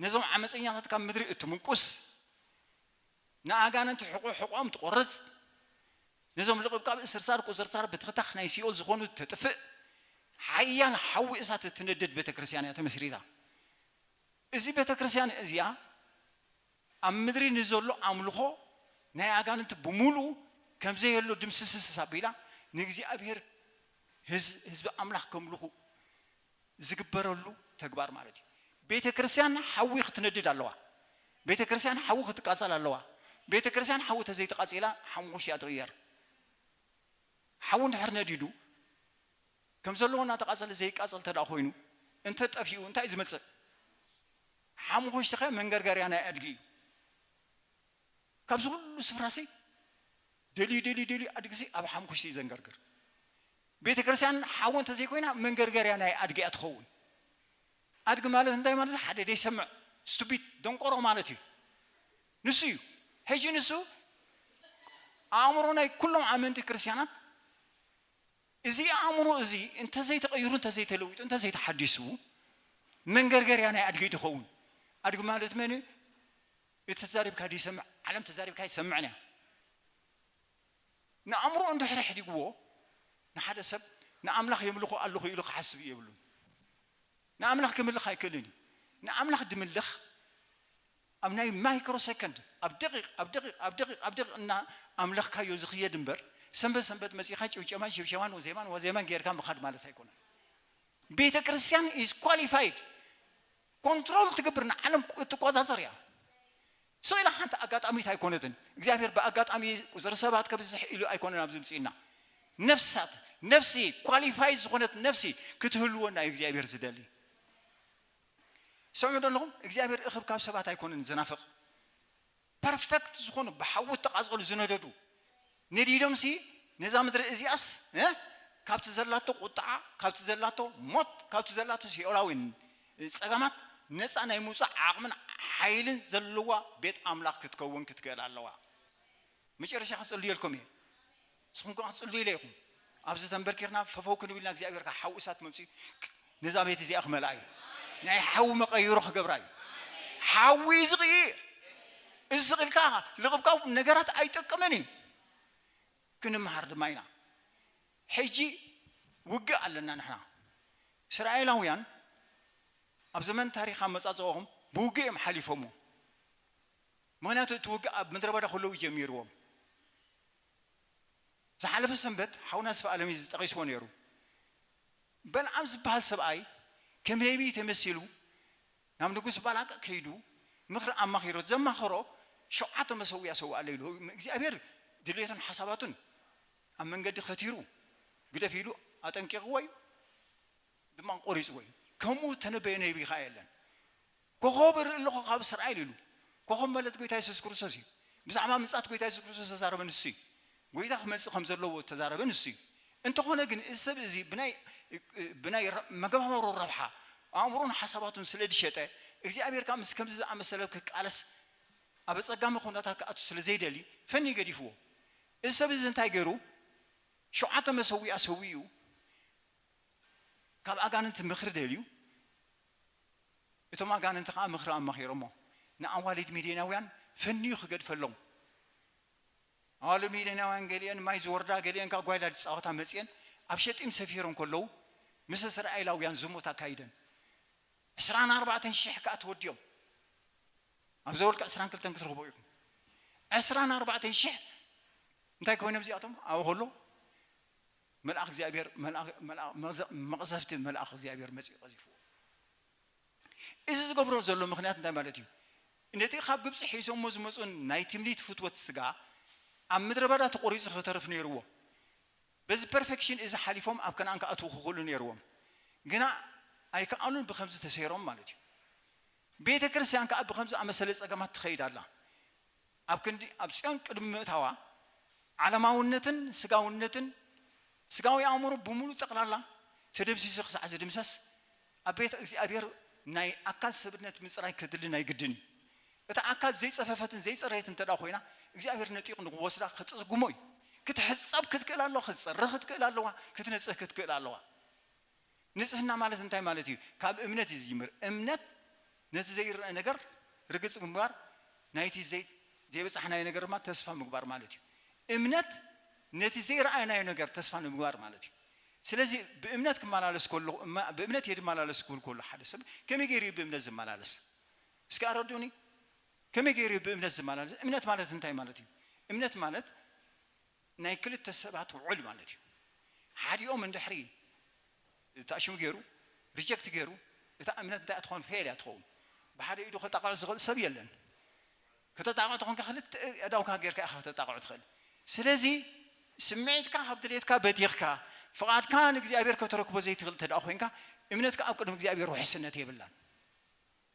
ነዞም ዓመፀኛታት ካብ ምድሪ እትምንቁስ ንኣጋንንቲ ሕቆ ሕቆም ትቆርጽ ነዞም ልቕብቃብ ስርሳር ቁፅርፃር ብትኽታኽ ናይ ሲኦል ዝኾኑ ተጥፍእ ሓያል ሓዊ እሳት እትነድድ ቤተ ክርስቲያን እያ ተመስሪታ። እዚ ቤተ ክርስቲያን እዚኣ ኣብ ምድሪ ንዘሎ ኣምልኾ ናይ ኣጋንንቲ ብምሉኡ ከም ዘየሎ ድምስስስ ኣቢላ ንእግዚኣብሔር ህዝ-፣ ህዝቢ ኣምላኽ ከምልኹ ዝግበረሉ ተግባር ማለት እዩ። ቤተ ክርስቲያን ሓዊ ክትነድድ ኣለዋ። ቤተ ክርስቲያን ሓዊ ክትቃጸል ኣለዋ። ቤተ ክርስቲያን ሓዊ ተዘይተቃጺላ ሓሙኽሽ እያ ትቕየር። ሓዊ እንድሕር ነዲዱ ከም ዘለዎ እናተቃጸለ ዘይቃጸል እንተ ደኣ ኮይኑ እንተ ጠፊኡ እንታይ እዩ ዝመጽእ? ሓሙኽሽቲ ኸ መንገርገርያ ናይ ኣድጊ እዩ። ካብዚ ኩሉ ስፍራሲ ደልዩ ደልዩ ደልዩ ኣድግሲ ኣብ ሓሙኽሽቲ እዩ ዘንገርግር። ቤተ ክርስቲያን ሓዊ እንተዘይኮይና መንገርገርያ ናይ ኣድጊ እያ ትኸውን። ኣድጊ ማለት እንታይ ማለት? ሓደ ዘይሰምዕ ስቱፒድ ደንቆሮ ማለት እዩ። ንሱ እዩ። ሕጂ ንሱ ኣእምሮ ናይ ኩሎም ኣመንቲ ክርስቲያናት እዚ ኣእምሮ እዚ እንተዘይተቐይሩ፣ እንተዘይተለዊጡ፣ እንተዘይተሓዲሱ መንገርገርያ ናይ ኣድጊ እዩ ትኸውን። ኣድጊ ማለት መን እዩ? እቲ ተዛሪብካ ድዩ ይሰምዕ? ዓለም ተዛሪብካ ይሰምዕን እያ። ንኣእምሮ እንድሕር ኣሕዲግዎ ንሓደ ሰብ ንኣምላኽ የምልኾ ኣለኹ ኢሉ ክሓስብ የብሉን። ንኣምላኽ ክምልኽ ኣይክእልን እዩ። ንኣምላኽ ድምልኽ ኣብ ናይ ማይክሮ ሰከንድ ኣብ ደቂቕ ኣብ ደቂቕ ኣብ ደቂቕ ኣብ ደቂቕ እና ኣምለኽካዮ ዝኽየድ እምበር ሰንበት ሰንበት መጺኻ ጭብጨባን ሽብሸባን ወዜማን ወዜማን ጌርካ ምኻድ ማለት ኣይኮነን። ቤተ ክርስቲያን is qualified ኮንትሮል ትገብር ንዓለም እትቆጻጸር እያ። ስቕ ኢላ ሓንቲ ኣጋጣሚት ኣይኮነትን። እግዚኣብሔር ብኣጋጣሚ ቁጽሪ ሰባት ከብዝሕ ኢሉ ኣይኮነን ኣብዚ ምጽእና። ነፍሳት፣ ነፍሲ፣ ኳሊፋይድ ዝኾነት ነፍሲ ክትህልወና እዩ እግዚኣብሔር ዝደሊ። ሰምዑ ዶ ኣለኹም? እግዚኣብሔር እኽብካብ ሰባት ኣይኮነን ዝናፍቕ። ፐርፌክት ዝኾኑ ብሓዊ ተቓጸሉ ዝነደዱ ነዲዶምሲ ነዛ ምድሪ እዚኣስ፣ እ፣ ካብቲ ዘላቶ ቁጥዓ፣ ካብቲ ዘላቶ ሞት፣ ካብቲ ዘላቶ ሲኦላዊ ጸገማት ነጻ ናይ ምውጻእ ዓቕምን ሓይልን ዘለዋ ቤት ኣምላኽ ክትከውን ክትክእል ኣለዋ። መጨረሻ ክጽልየልኩም እየ። ንስኹም ከኣ ክትጽልዩ ኢለ ኢኹም። ኣብዚ ተንበርኪኽና ፈፈው ክንብል ኢና እግዚኣብሔር ከኣ ሓዊ እሳት መምጽኡ ነዛ ቤት እዚኣ ክመልኣ እዩ። ናይ ሓዊ መቐይሮ ክገብራ እዩ። ሓዊ እዩ ዝቕይር። እዚ ስቕ ኢልካ ልቕብቃው ነገራት ኣይጠቅምን እዩ። ክንምሃር ድማ ኢና። ሕጂ ውግእ ኣለና ንሕና። እስራኤላውያን ኣብ ዘመን ታሪኽ ኣመጻጽኦም ብውግእ እዮም ሓሊፎምዎ። ምኽንያቱ እቲ ውግእ ኣብ ምድረ በዳ ከለዉ ጀሚርዎም። ዝሓለፈ ሰንበት ሓውና ስፍኣለም እዩ ዝጠቒስዎ ነይሩ። በልዓም ዝበሃል ሰብኣይ ከም ነቢይ ተመሲሉ ናብ ንጉስ ባላቅ ከይዱ ምኽሪ ኣማኺሮ፣ ዘማኸሮ ሸውዓተ መሰዊያ ሰውኣለ ኢሉ እግዚኣብሔር ድሌቱን ሓሳባቱን ኣብ መንገዲ ከቲሩ ግደፍ ኢሉ ኣጠንቂቕዎ እዩ፣ ድማ ቆሪፅዎ እዩ። ከምኡ ተነበየ ነቢይ ኸዓ የለን። ኮኸብ እርኢ ኣለኹ ካብ እስራኤል ኢሉ። ኮኸብ ማለት ጎይታ የሱስ ክርስቶስ እዩ። ብዛዕባ ምጽኣት ጎይታ የሱስ ክርስቶስ ተዛረበ ንሱ እዩ። ጎይታ ክመጽእ ከም ዘለዎ ተዛረበ ንሱ እዩ። እንተኾነ ግን እዚ ሰብ እዚ ብናይ ብናይ መገባበሮ ረብሓ ኣእምሮን ሓሳባቱን ስለ ዝሸጠ እግዚኣብሔር ከዓ ምስ ከምዚ ዝኣመሰለ ክቃለስ ኣብ ኣጸጋሚ ኩነታት ክኣቱ ስለ ዘይደሊ ፈንዩ ገዲፍዎ። እዚ ሰብ እዚ እንታይ ገይሩ? ሸውዓተ መሰዊኣ ሰዊኡ ካብ ኣጋንንቲ ምኽሪ ደልዩ። እቶም ኣጋንንቲ ከዓ ምኽሪ ኣማኺሮሞ ንኣዋልድ ሚድያናውያን ፈንዩ ክገድፈሎም። ኣዋልድ ሚድያናውያን ገሊአን ማይ ዝወርዳ፣ ገሊአን ከዓ ጓይላ ዝፃወታ መፅየን ኣብ ሸጢም ሰፊሮም ከለዉ ምስ እስራኤላውያን ዝሙት ኣካይደን። ዕስራን ኣርባዕተን ሽሕ ከዓ ተወዲኦም። ኣብ ዘወልቀ ዕስራን ክልተን ክትረኽቦ ኢኹም። ዕስራን ኣርባዕተን ሽሕ እንታይ ኮይኖም እዚኣቶም? ኣብኡ ከሎ መልኣኽ እግዚኣብሔር፣ መልኣኽ፣ መልኣኽ፣ መቕዘ-፣ መቕዘፍቲ መልኣኽ እግዚኣብሔር መጺኡ ቀዚፍዎ። እዚ ዝገብሮ ዘሎ ምኽንያት እንታይ ማለት እዩ? ነቲ ካብ ግብፂ ሒዞሞ ዝመፁ ናይ ትምኒት ፍትወት ስጋ ኣብ ምድረ በዳ ተቖሪፁ ክተርፍ ነይርዎ። በዚ ፐርፌክሽን እዚ ሓሊፎም ኣብ ከነኣን ክኣትዉ ክኽእሉ ነይርዎም። ግና ኣይከኣሉን፣ ብኸምዚ ተሰይሮም ማለት እዩ። ቤተ ክርስቲያን ከዓ ብኸምዚ ኣመሰለ ጸገማት ትኸይድ ኣላ። ኣብ ክንዲ ኣብ ጽዮን ቅድሚ ምእታዋ ዓለማውነትን ስጋውነትን ስጋዊ ኣእምሮ ብምሉእ ጠቕላላ ተደምሲሱ ክሳዕ ዝድምሰስ ኣብ ቤተ እግዚኣብሔር ናይ ኣካል ሰብነት ምጽራይ ከድሊ ናይ ግድን እዩ። እታ ኣካል ዘይጸፈፈትን ዘይጸረየትን እንተ ደኣ ኮይና እግዚኣብሔር ነጢቑ ንክወስዳ ክጽጉሞ እዩ። ክትሕጸብ ክትክእል ኣለዋ፣ ክትጸርህ ክትክእል ኣለዋ፣ ክትነጽህ ክትክእል ኣለዋ። ንጽህና ማለት እንታይ ማለት እዩ? ካብ እምነት እዩ ዝጅምር። እምነት ነቲ ዘይረአ ነገር ርግጽ ምግባር፣ ናይቲ ዘይ-፣ ዘይበጻሕናዮ ነገር ድማ ተስፋ ምግባር ማለት እዩ። እምነት ነቲ ዘይረኣናዮ ነገር ተስፋ ንምግባር ማለት እዩ። ስለዚ ብእምነት ክመላለስ ከሎ፣ እማ-፣ ብእምነት እየ ዝመላለስ ክብል ከሎ ሓደ ሰብ ከመይ ገይሩ እዩ ብእምነት ዝመላለስ? እስኪ ኣረድኡኒ። ከመይ ገይሩ እዩ ብእምነት ዝመላለስ? እምነት ማለት እንታይ ማለት እዩ? እምነት ማለት ናይ ክልተ ሰባት ውዕል ማለት እዩ። ሓዲኦም እንድሕሪ ተኣሽሙ ገይሩ፣ ሪጀክት ገይሩ፣ እታ እምነት እንታይ ትኸውን? ፌል እያ ትኸውን። ብሓደ ኢዱ ከጣቕዕ ዝኽእል ሰብ የለን። ከተጣቕዕ ተኾንካ ክልተ ኣእዳውካ ጌርካ ኢኻ ከተጣቕዕ ትኽእል። ስለዚ ስምዒትካ ካብ ድሌትካ በቲኽካ፣ ፍቓድካ ንእግዚኣብሔር ከተረክቦ ዘይትኽእል እንተ ደኣ ኮይንካ፣ እምነትካ ኣብ ቅድሚ እግዚኣብሔር ውሕስነት የብላን።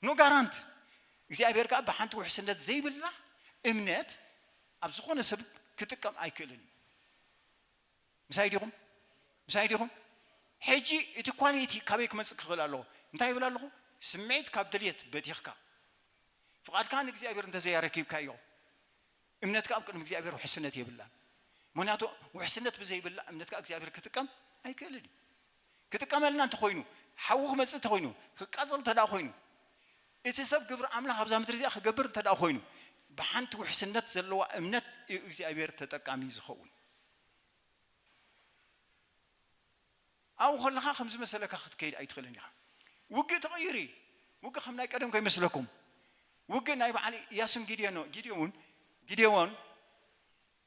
ኖ ጋራንት። እግዚኣብሔር ከኣ ብሓንቲ ውሕስነት ዘይብላ እምነት ኣብ ዝኾነ ሰብ ክጥቀም ኣይክእልን እዩ። ምሳይ ዲኹም? ምሳይ ዲኹም? ሕጂ እቲ ኳሊቲ ካበይ ክመጽእ ክኽእል ኣለዎ? እንታይ ይብል ኣለኹ? ስምዒት ካብ ድልየት በቲኽካ ፍቓድካ ንእግዚኣብሔር እንተዘያረኪብካዮ፣ እምነትካ ኣብ ቅድሚ እግዚኣብሔር ውሕስነት የብላን። ምኽንያቱ ውሕስነት ብዘይብላ እምነትካ እግዚኣብሔር ክጥቀም ኣይክእልን እዩ። ክጥቀመልና እንተኾይኑ፣ ሓዊ ክመጽእ እንተኾይኑ፣ ክቃጸል እንተ ደኣ ኮይኑ፣ እቲ ሰብ ግብሪ ኣምላኽ ኣብዛ ምድሪ እዚኣ ክገብር እንተ ደኣ ኮይኑ፣ ብሓንቲ ውሕስነት ዘለዋ እምነት እዩ እግዚኣብሔር ተጠቃሚ ዝኸውን። ኣብኡ ከለኻ ከም ዝመሰለካ ክትከይድ ኣይትኽእልን ኢኻ። ውግእ ተቐይሩ እዩ። ውግእ ከም ናይ ቀደም ከይመስለኩም። ውግእ ናይ በዓል ኢያሱን ጊድዮን፣ ጊድዮን፣ ጊድዮን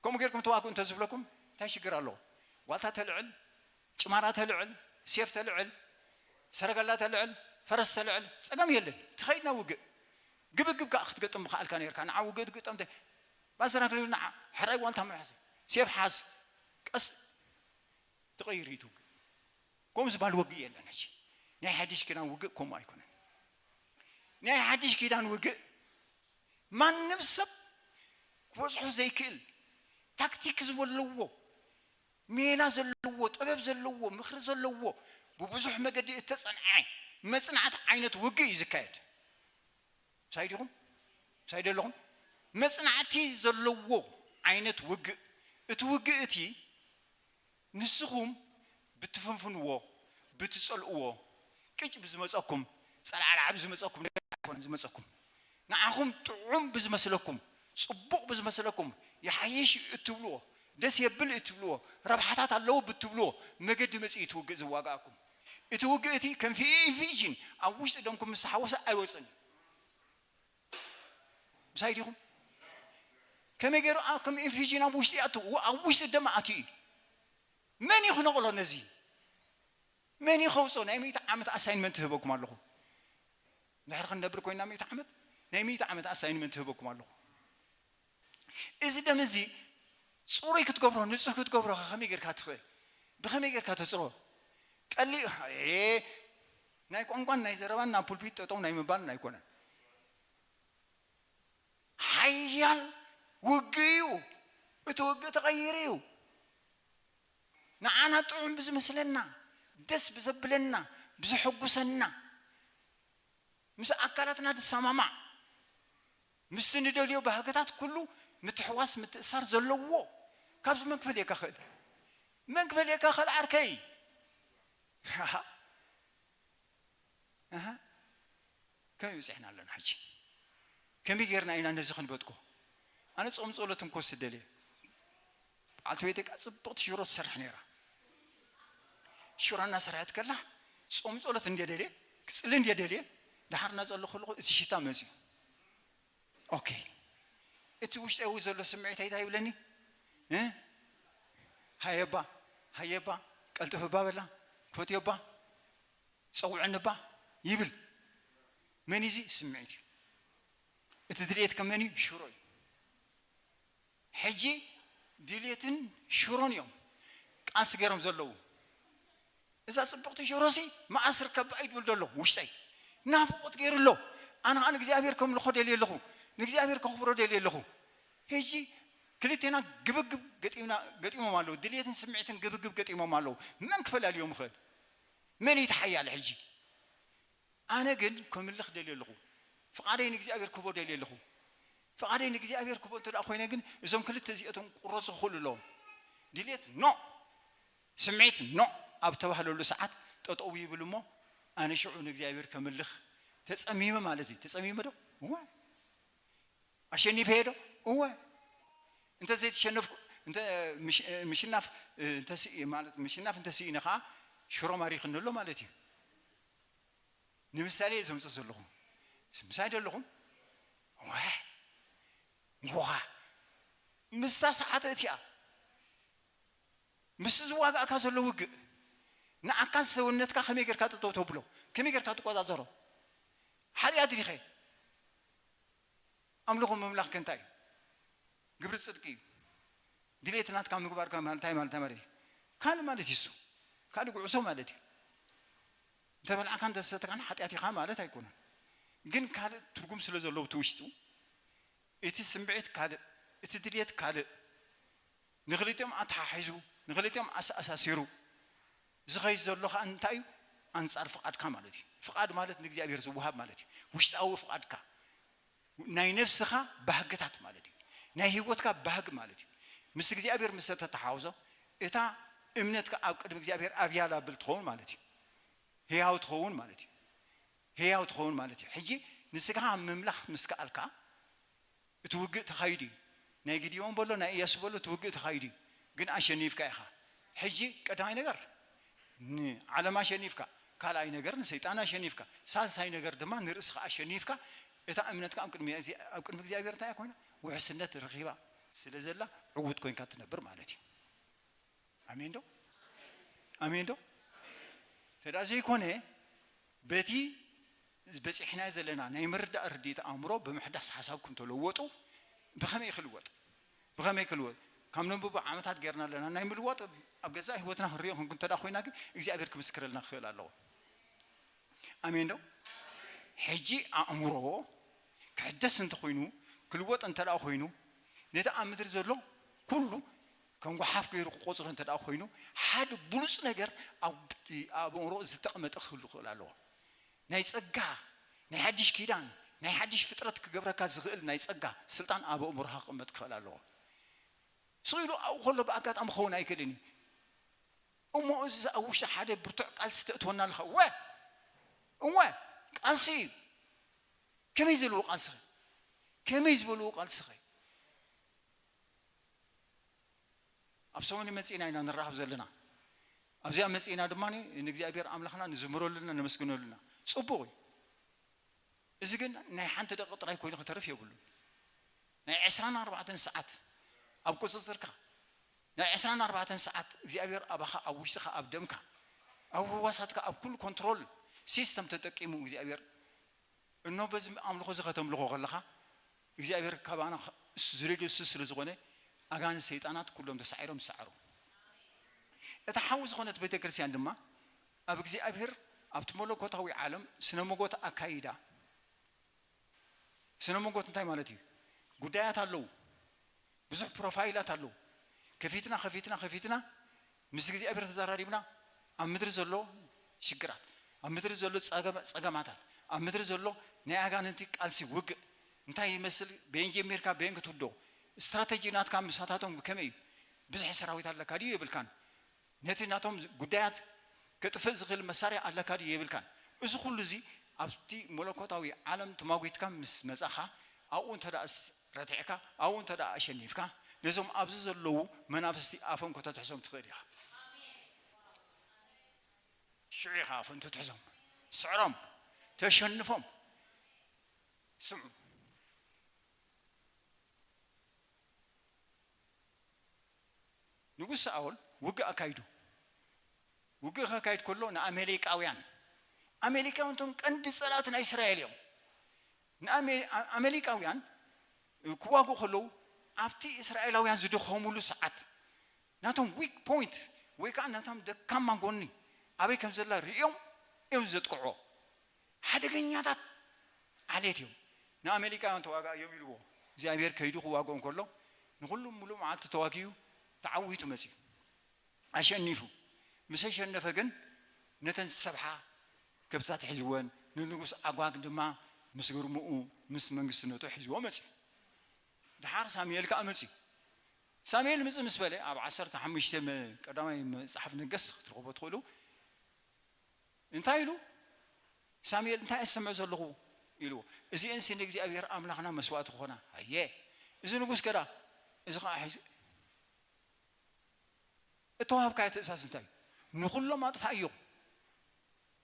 ከምኡ ጌርኩም ተዋግኡ እንተዝብለኩም እንታይ ሽግር ኣለዎ? ዋልታ ተልዕል፣ ጭማራ ተልዕል፣ ሴፍ ተልዕል፣ ሰረገላ ተልዕል፣ ፈረስ ተልዕል፣ ጸገም የለን። ትኸይድ ናብ ውግእ። ግብግብ ከኣ ክትገጥም ምኸኣልካ ነይርካ። ንዓ ውግእ ትግጠም እንተ-፣ ባዘራ ክልል ንዓ፣ ሕራይ ዋልታ ምሓዝ፣ ሴፍ ሓዝ፣ ቀስ ትቐይር እዩ እቲ ውግእ። ከምኡ ዝበሃል ውግእ የለን። ሕጂ ናይ ሓድሽ ኪዳን ውግእ ከምኡ ኣይኮነን። ናይ ሓድሽ ኪዳን ውግእ ማንም ሰብ ክበጽሖ ዘይክእል ታክቲክ ዘለዎ፣ ሜላ ዘለዎ፣ ጥበብ ዘለዎ፣ ምኽሪ ዘለዎ፣ ብብዙሕ መገዲ እተጸንዐ መጽናዕቲ ዓይነት ውግእ እዩ ዝካየድ። ምሳይ ዲኹም? ምሳይ ዶ ኣለኹም? መጽናዕቲ ዘለዎ ዓይነት ውግእ። እቲ ውግእ እቲ ንስኹም ብትፍንፍንዎ፣ ብትጸልእዎ፣ ቅጭ ብዝመጸኩም፣ ጸላዕላዕ ብዝመጸኩም ነገር ኣይኮነን ዝመጸኩም። ንዓኹም ጥዑም ብዝመስለኩም፣ ጽቡቕ ብዝመስለኩም፣ ይሓይሽ እትብልዎ፣ ደስ የብል እትብልዎ፣ ረብሓታት ኣለዎ ብትብልዎ መገዲ መጺኡ እቲ ውግእ ዝዋጋኣኩም። እቲ ውግእ እቲ ከም ፊ-፣ ኢንፊዥን ኣብ ውሽጢ ደምኩም ምስ ተሓወሰ ኣይወጽን እዩ። ምሳይ ዲኹም? ከመይ ገይሩ ኣብ ከም ኢንፊዥን ኣብ ውሽጢ ይኣቱ? ው-፣ ኣብ ውሽጢ ደም ኣትዩ እዩ። መን እዩ ክነቕሎ ነዚ? መን እዩ ከውፅኦ? ናይ ሚእቲ ዓመት ኣሳይንመንት ህበኩም ኣለኹ። እንድሕር ክንነብር ኮይና ሚእቲ ዓመት፣ ናይ ሚእቲ ዓመት ኣሳይንመንት ህበኩም ኣለኹ። እዚ ደም እዚ ፅሩይ ክትገብሮ፣ ንፁህ ክትገብሮ ከመይ ጌርካ ትኽእል? ብኸመይ ጌርካ ተፅሮ? ቀሊ ናይ ቋንቋን ናይ ዘረባን ናብ ፑልፒት ጠጠው ናይ ምባልን ኣይኮነን። ሓያል ውግእ እዩ። እቲ ውግእ ተቐይሩ እዩ። ንዓና ጥዑም ብዝመስለና፣ ደስ ብዘብለና፣ ብዝሕጉሰና፣ ምስ ኣካላትና ዝሰማማዕ፣ ምስቲ ንደልዮ ባህግታት ኩሉ ምትሕዋስ ምትእሳር ዘለዎ፣ ካብዚ መን ክፈልየካ ክእል? መን ክፈልየካ ክእል ዓርከይ? ኣሃ። ከመይ በፂሕና ኣለና ሕጂ? ከመይ ጌርና ኢና ነዚ ክንበጥኮ? ኣነ ጾም ጸሎት እንኮስ ደልየ። በዓልቲ ቤተይ ከዓ ጽብቕቲ ሽሮ ትሰርሕ ነይራ። ሽሮ እናሰርሐት ከላ ጾም ጸሎት እንደ ደልየ፣ ክጽሊ እንደ ደልየ፣ ደሓር እናጸለኹ ከለኹ እቲ ሽታ መፅዩ። ኦኬ። እቲ ውሽጠዊ ዘሎ ስምዒት ኣይታ ይብለኒ? እ? ሃየባ፣ ሃየባ፣ ቀልጥፍባ በላ፣ ክፈትዮባ፣ ጸውዕንባ ይብል። መን እዚ? ስምዒት እዩ። እቲ ድልየት ከመን እዩ? ሽሮ እዩ። ሕጂ ድልየትን ሽሮን እዮም ቃልሲ ገይሮም ዘለዉ። እዛ ጽብቕቲ ሽሮሲ መኣስ ርከባ እዩ ድብል ደሎ ውሽጠይ። ናፍቖት ገይሩ ኣሎ። ኣነ ኸኣ ንእግዚኣብሔር ከምልኾ ደልየ ኣለኹ። ንእግዚኣብሔር ከኽብሮ ደልየ ኣለኹ። ሕጂ ክልቴና ግብግብ ገጢምና፣ ገጢሞም ኣለዉ። ድልየትን ስምዒትን ግብግብ ገጢሞም ኣለዉ። መን ክፈላልዮም ይኽእል? መን እዩ እቲ ሓያል ሕጂ? ኣነ ግን ከምልኽ ደልየ ኣለኹ። ፍቓደይ ንእግዚኣብሔር ክቦ ደልየ ኣለኹ። ፍቓደይ ንእግዚኣብሔር ክቦ እንተ ደኣ ኮይነ ግን እዞም ክልተ እዚኣቶም ክቑረጹ ክኽእሉ ኣለዎም። ድልየት ኖ፣ ስምዒት ኖ ኣብ ተባህለሉ ሰዓት ጠጠው ይብል እሞ ኣነ ሽዑ ንእግዚኣብሔር ከምልኽ ተጸሚመ ማለት እዩ። ተጸሚመ ዶ? እወ። ኣሸኒፈ ዶ? እወ። እንተ ዘይተሸነፍኩ፣ እንተ ምሽ-፣ ምሽናፍ፣ እንተ ስኢ-፣ ማለት ምሽናፍ እንተ ስኢነ ኸዓ ሽሮ ማሪኽኒ ኣሎ ማለት እዩ። ንምሳሌ እየ ዘምፅእ ዘለኹ። ምሳሌ ዶ ኣለኹም? እወ። እንኳ ምስታ ሰዓት እቲኣ ምስ ዝዋጋእካ ዘሎ ውግእ ንዓካን ሰውነትካ ከመይ ጌርካ ጠጠው ተብሎ? ከመይ ጌርካ ትቆጻጸሮ? ሓጢኣት ዲኸ? ኣምልኾ ምምላኽ ከ እንታይ እዩ? ግብሪ ጽድቂ እዩ። ድሌት ናትካ ምግባር ከ ማለት እንታይ ማለት ማለት እዩ? ካልእ ማለት እዩ እሱ። ካልእ ጉዕዞ ማለት እዩ። እንተ በልዓካ እንተ ዝሰተካን ሓጢኣት ኢኻ ማለት ኣይኮነን። ግን ካልእ ትርጉም ስለ ዘለዎ እቲ ውሽጡ፣ እቲ ስምዒት ካልእ፣ እቲ ድሌት ካልእ፣ ንኽልቲኦም ኣተሓሒዙ፣ ንኽልቲኦም ኣሰኣሳሲሩ ዝኸይድ ዘሎ ኸኣ እንታይ እዩ? ኣንጻር ፍቓድካ ማለት እዩ። ፍቓድ ማለት ንእግዚኣብሔር ዝወሃብ ማለት እዩ። ውሽጣዊ ፍቓድካ፣ ናይ ነፍስኻ ባህግታት ማለት እዩ። ናይ ህይወትካ ባህጊ ማለት እዩ። ምስ እግዚኣብሔር ምስ ተተሓውዞ፣ እታ እምነትካ ኣብ ቅድሚ እግዚኣብሔር ኣብያላብል ትኸውን ማለት እዩ። ህያው ትኸውን ማለት እዩ። ህያው ትኸውን ማለት እዩ። ሕጂ ንስጋኻ ምምላኽ ምስ ከኣልካ፣ እቲ ውግእ ተኻይዱ እዩ። ናይ ጊድዮን በሎ፣ ናይ ኢያሱ በሎ፣ እቲ ውግእ ተኻይዱ እዩ። ግን ኣሸኒፍካ ኢኻ። ሕጂ ቀዳማይ ነገር ንዓለም ኣሸኒፍካ፣ ካልኣይ ነገር ንሰይጣን ኣሸኒፍካ፣ ሳልሳይ ነገር ድማ ንርእስኻ ኣሸኒፍካ፣ እታ እምነትካ ኣብ ቅድሚ፣ ኣብ ቅድሚ እግዚኣብሔር እንታይ እያ ኮይና? ውሕስነት ረኺባ ስለ ዘላ ዕዉት ኮይንካ ትነብር ማለት እዩ። ኣሜን ዶ? ኣሜን ዶ? ተዳ ዘይኮነ በቲ በፂሕናዮ ዘለና ናይ ምርዳእ ርድኢት ኣእምሮ ብምሕዳስ ሓሳብ ክንተለወጡ ብኸመይ ክልወጥ? ብኸመይ ክልወጥ? ካብ ነንብቦ ዓመታት ጌርና ኣለና። ናይ ምልዋጥ ኣብ ገዛእ ህይወትና ክንሪኦ ክንክ እንተ ደኣ ኮይና ግን እግዚኣብሔር ክምስክረልና ክኽእል ኣለዎ። ኣሜን ዶ? ሕጂ ኣእምሮ ክሕደስ እንተኾይኑ፣ ክልወጥ እንተ ደኣ ኮይኑ፣ ነቲ ኣብ ምድሪ ዘሎ ኩሉ ከም ጓሓፍ ገይሩ ክቆጽሮ እንተ ደኣ ኮይኑ፣ ሓደ ብሉጽ ነገር ኣብ፣ ኣብ ኣእምሮ ዝተቐመጠ ክህሉ ክኽእል ኣለዎ። ናይ ጸጋ፣ ናይ ሓድሽ ኪዳን፣ ናይ ሓድሽ ፍጥረት ክገብረካ ዝኽእል ናይ ጸጋ ስልጣን ኣብ ኣእምሮኻ ክቕመጥ ክኽእል ኣለዎ። ስቕ ኢሉ ኣብኡ ከሎ ብኣጋጣሚ ክኸውን ኣይክእልን እዩ። እሞ እዚ ኣብ ውሽጢ ሓደ ብርቱዕ ቃልሲ ተእትወና ኣለኻ። እወ፣ እወ፣ ቃልሲ እዩ። ከመይ ዝበልዎ ቃልሲ ኸ? ከመይ ዝበልዎ ቃልሲ ኸ? ኣብ ሰሙን መጺእና ኢና ንራኸብ ዘለና። ኣብዚኣ መጺእና ድማ ንእግዚኣብሔር ኣምላኽና ንዝምረሉ ኣለና፣ ነመስግነሉ ኣለና። ጽቡቕ እዩ። እዚ ግን ናይ ሓንቲ ደቂ ጥራይ ኮይኑ ክተርፍ የብሉን። ናይ ዕስራን ኣርባዕተን ሰዓት ኣብ ቁጽጽርካ፣ ናይ ዕስራን ኣርባዕተን ሰዓት እግዚኣብሔር ኣባኻ፣ ኣብ ውሽጥኻ፣ ኣብ ደምካ፣ ኣብ ህዋሳትካ፣ ኣብ ኩሉ ኮንትሮል ሲስተም ተጠቂሙ እግዚኣብሔር፣ እኖ በዚ ኣምልኾ እዚ ከተምልኾ ከለኻ እግዚኣብሔር ካባና ዝደልዮ እሱ ስለ ዝኾነ ኣጋንንት ሰይጣናት ኩሎም ተሳዒሮም ይሰዓሩ። እታ ሓዊ ዝኾነት ቤተ ክርስቲያን ድማ ኣብ እግዚኣብሔር ኣብቲ መለኮታዊ ዓለም ስነ መጎት ኣካይዳ። ስነ መጎት እንታይ ማለት እዩ? ጉዳያት ኣለዉ፣ ብዙሕ ፕሮፋይላት ኣለዉ። ከፊትና ከፊትና ከፊትና ምስ እግዚኣብሔር ተዘራሪብና ኣብ ምድሪ ዘሎ ሽግራት፣ ኣብ ምድሪ ዘሎ ጸገማታት፣ ኣብ ምድሪ ዘሎ ናይ ኣጋንንቲ ቃልሲ ውግእ እንታይ ይመስል፣ በየን ጀሚርካ በየን ክትውዶ፣ ስትራተጂ ናትካ ምሳታቶም ከመይ እዩ፣ ብዙሕ ሰራዊት ኣለካ ድዩ የብልካን፣ ነቲ ናቶም ጉዳያት ከጥፍእ ዝኽእል መሳርያ ኣለካ ድዩ የብልካን። እዚ ኩሉ እዚ ኣብቲ መለኮታዊ ዓለም ተማጒትካ ምስ መጻኻ ኣብኡ እንተ ደኣ ረቲዕካ ኣብኡ እንተ ደኣ ኣሸኒፍካ ነዞም ኣብዚ ዘለዉ መናፍስቲ ኣፎም ከተትሕዞም ትኽእል ኢኻ። ሽዑ ኢኻ ኣፎም ትትሕዞም፣ ስዕሮም፣ ተሸንፎም። ስምዑ። ንጉስ ሳኦል ውግእ ኣካይዱ። ውግእ ከካይድ ከሎ ንኣሜሌቃውያን፣ ኣሜሌቃውያን እቶም ቀንዲ ጸላእቲ ናይ እስራኤል እዮም። ንኣሜሌቃውያን ክዋግኡ ከለዉ ኣብቲ እስራኤላውያን ዝደኸሙሉ ሰዓት ናቶም ዊክ ፖይንት ወይ ከዓ ናቶም ደካማ ጎኒ ኣበይ ከም ዘላ ርእዮም እዮም ዘጥቅዕዎ። ሓደገኛታት ዓሌት እዮም። ንኣሜሊካውያን ተዋጋእዮም ኢልዎ እግዚኣብሔር ከይዱ ክዋግኦም ከሎ ንኩሉ ሙሉእ መዓልቲ ተዋጊኡ ተዓዊቱ መፅዩ ኣሸኒፉ። ምስ ኣሸነፈ ግን ነተን ዝሰብሓ ከብትታት ሒዝወን ንንጉስ ኣጓግ ድማ ምስ ግርምኡ ምስ መንግስትነቱ ሒዝዎ መፅዩ። ድሓር ሳሙኤል ከዓ መፅዩ። ሳሙኤል ምፅእ ምስ በለ ኣብ ዓሰርተ ሓሙሽተ ቀዳማይ መፅሓፍ ነገስት ክትረኽቦ ትኽእሉ እንታይ ኢሉ? ሳሙኤል እንታይ እሰምዕ ዘለኹ ኢልዎ። እዚአንሲ ንእግዚኣብሔር ኣምላኽና መስዋእቲ ክኾና። ኣየ እዚ ንጉስ ከዳ እዚ ከዓ ሒዙ እተዋህብካዮ ትእዛዝ እንታይ እዩ? ንኹሎም ኣጥፋእዮም፣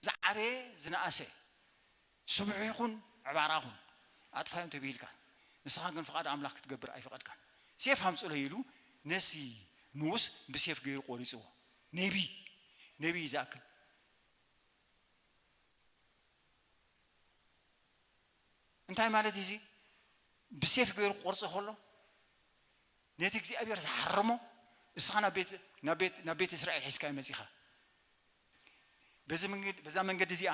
ዝዓበየ ዝነኣሰ፣ ስቡሕ ይኹን ዕባራ ኹን ኣጥፋዮም ተቢሂልካ፣ ንስኻ ግን ፍቓድ ኣምላኽ ክትገብር ኣይፈቐድካን። ሴፍ ኣምፅሎ ኢሉ ነሲ ንጉስ ብሴፍ ገይሩ ቆሪፅዎ። ነቢ ነቢ እዩ ዝኣክል። እንታይ ማለት እዚ ብሴፍ ገይሩ ክቆርጾ ከሎ ነቲ እግዚኣብሔር ዝሓረሞ እስኻ ናብ ቤት ናብ ቤት ናብ ቤት እስራኤል ሒዝካዮ መጺኻ። በዚ መንገድ በዛ መንገዲ እዚኣ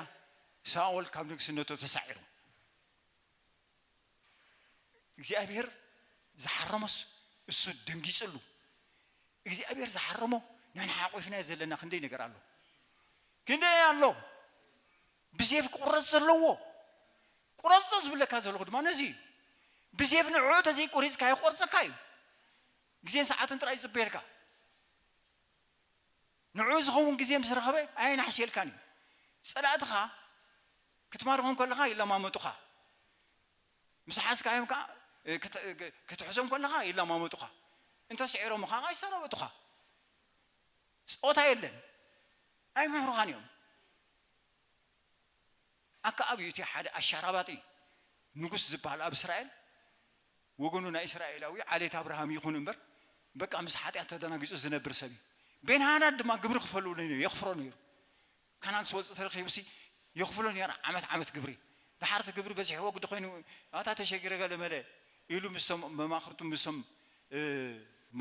ሳኦል ካብ ንግስነቱ ተሳዒሩ። እግዚኣብሔር ዝሓረሞስ እሱ ደንጊጽሉ። እግዚኣብሔር ዝሓረሞ ንሕና ሓቆፍናዮ ዘለና ክንደይ ነገር ኣሎ። ክንደይ ኣሎ ብሴፍ ክቁረጽ ዘለዎ። ቁረጾ ዝብለካ ዘለኹ ድማ ነዚ እዩ። ብሴፍ ንዕኡ ተዘይቆሪጽካዮ ክቆርጸካ እዩ። ግዜን ሰዓትን ጥራይ ይጽበየልካ። ንዕኡ ዝኸውን ግዜ ምስ ረኸበ ኣየናሕስየልካን እዩ። ጸላእትኻ ክትማርኾም ከለኻ ይለማመጡኻ። ምስ ሓዝካዮም ከዓ ክትሕዞም ከለኻ ይለማመጡኻ። እንተስዒሮምኻ ከዓ ይሰናበጡኻ። ጾታ የለን። ኣይምሕሩኻን እዮም። ኣከኣብ እዩ እቲ ሓደ ኣሻራባጢ ንጉስ ዝበሃል ኣብ እስራኤል ወገኑ ናይ እስራኤላዊ ዓሌት ኣብርሃም ይኹን እምበር በቃ ምስ ሓጢኣት ተደናጊጹ ዝነብር ሰብ እዩ። ቤንሃናድ ድማ ግብሪ ክፈሉ ነይሩ የኽፍሮ ነይሩ። ካናን ዝወፅእ ተረኺቡሲ የኽፍሎ ነይሩ ዓመት ዓመት ግብሪ። ድሓርቲ ግብሪ በዚሕዎ ግዲ ኮይኑ ኣታ ተሸጊረ ገለ መለ ኢሉ ምስቶም መማኽርቱ ምስቶም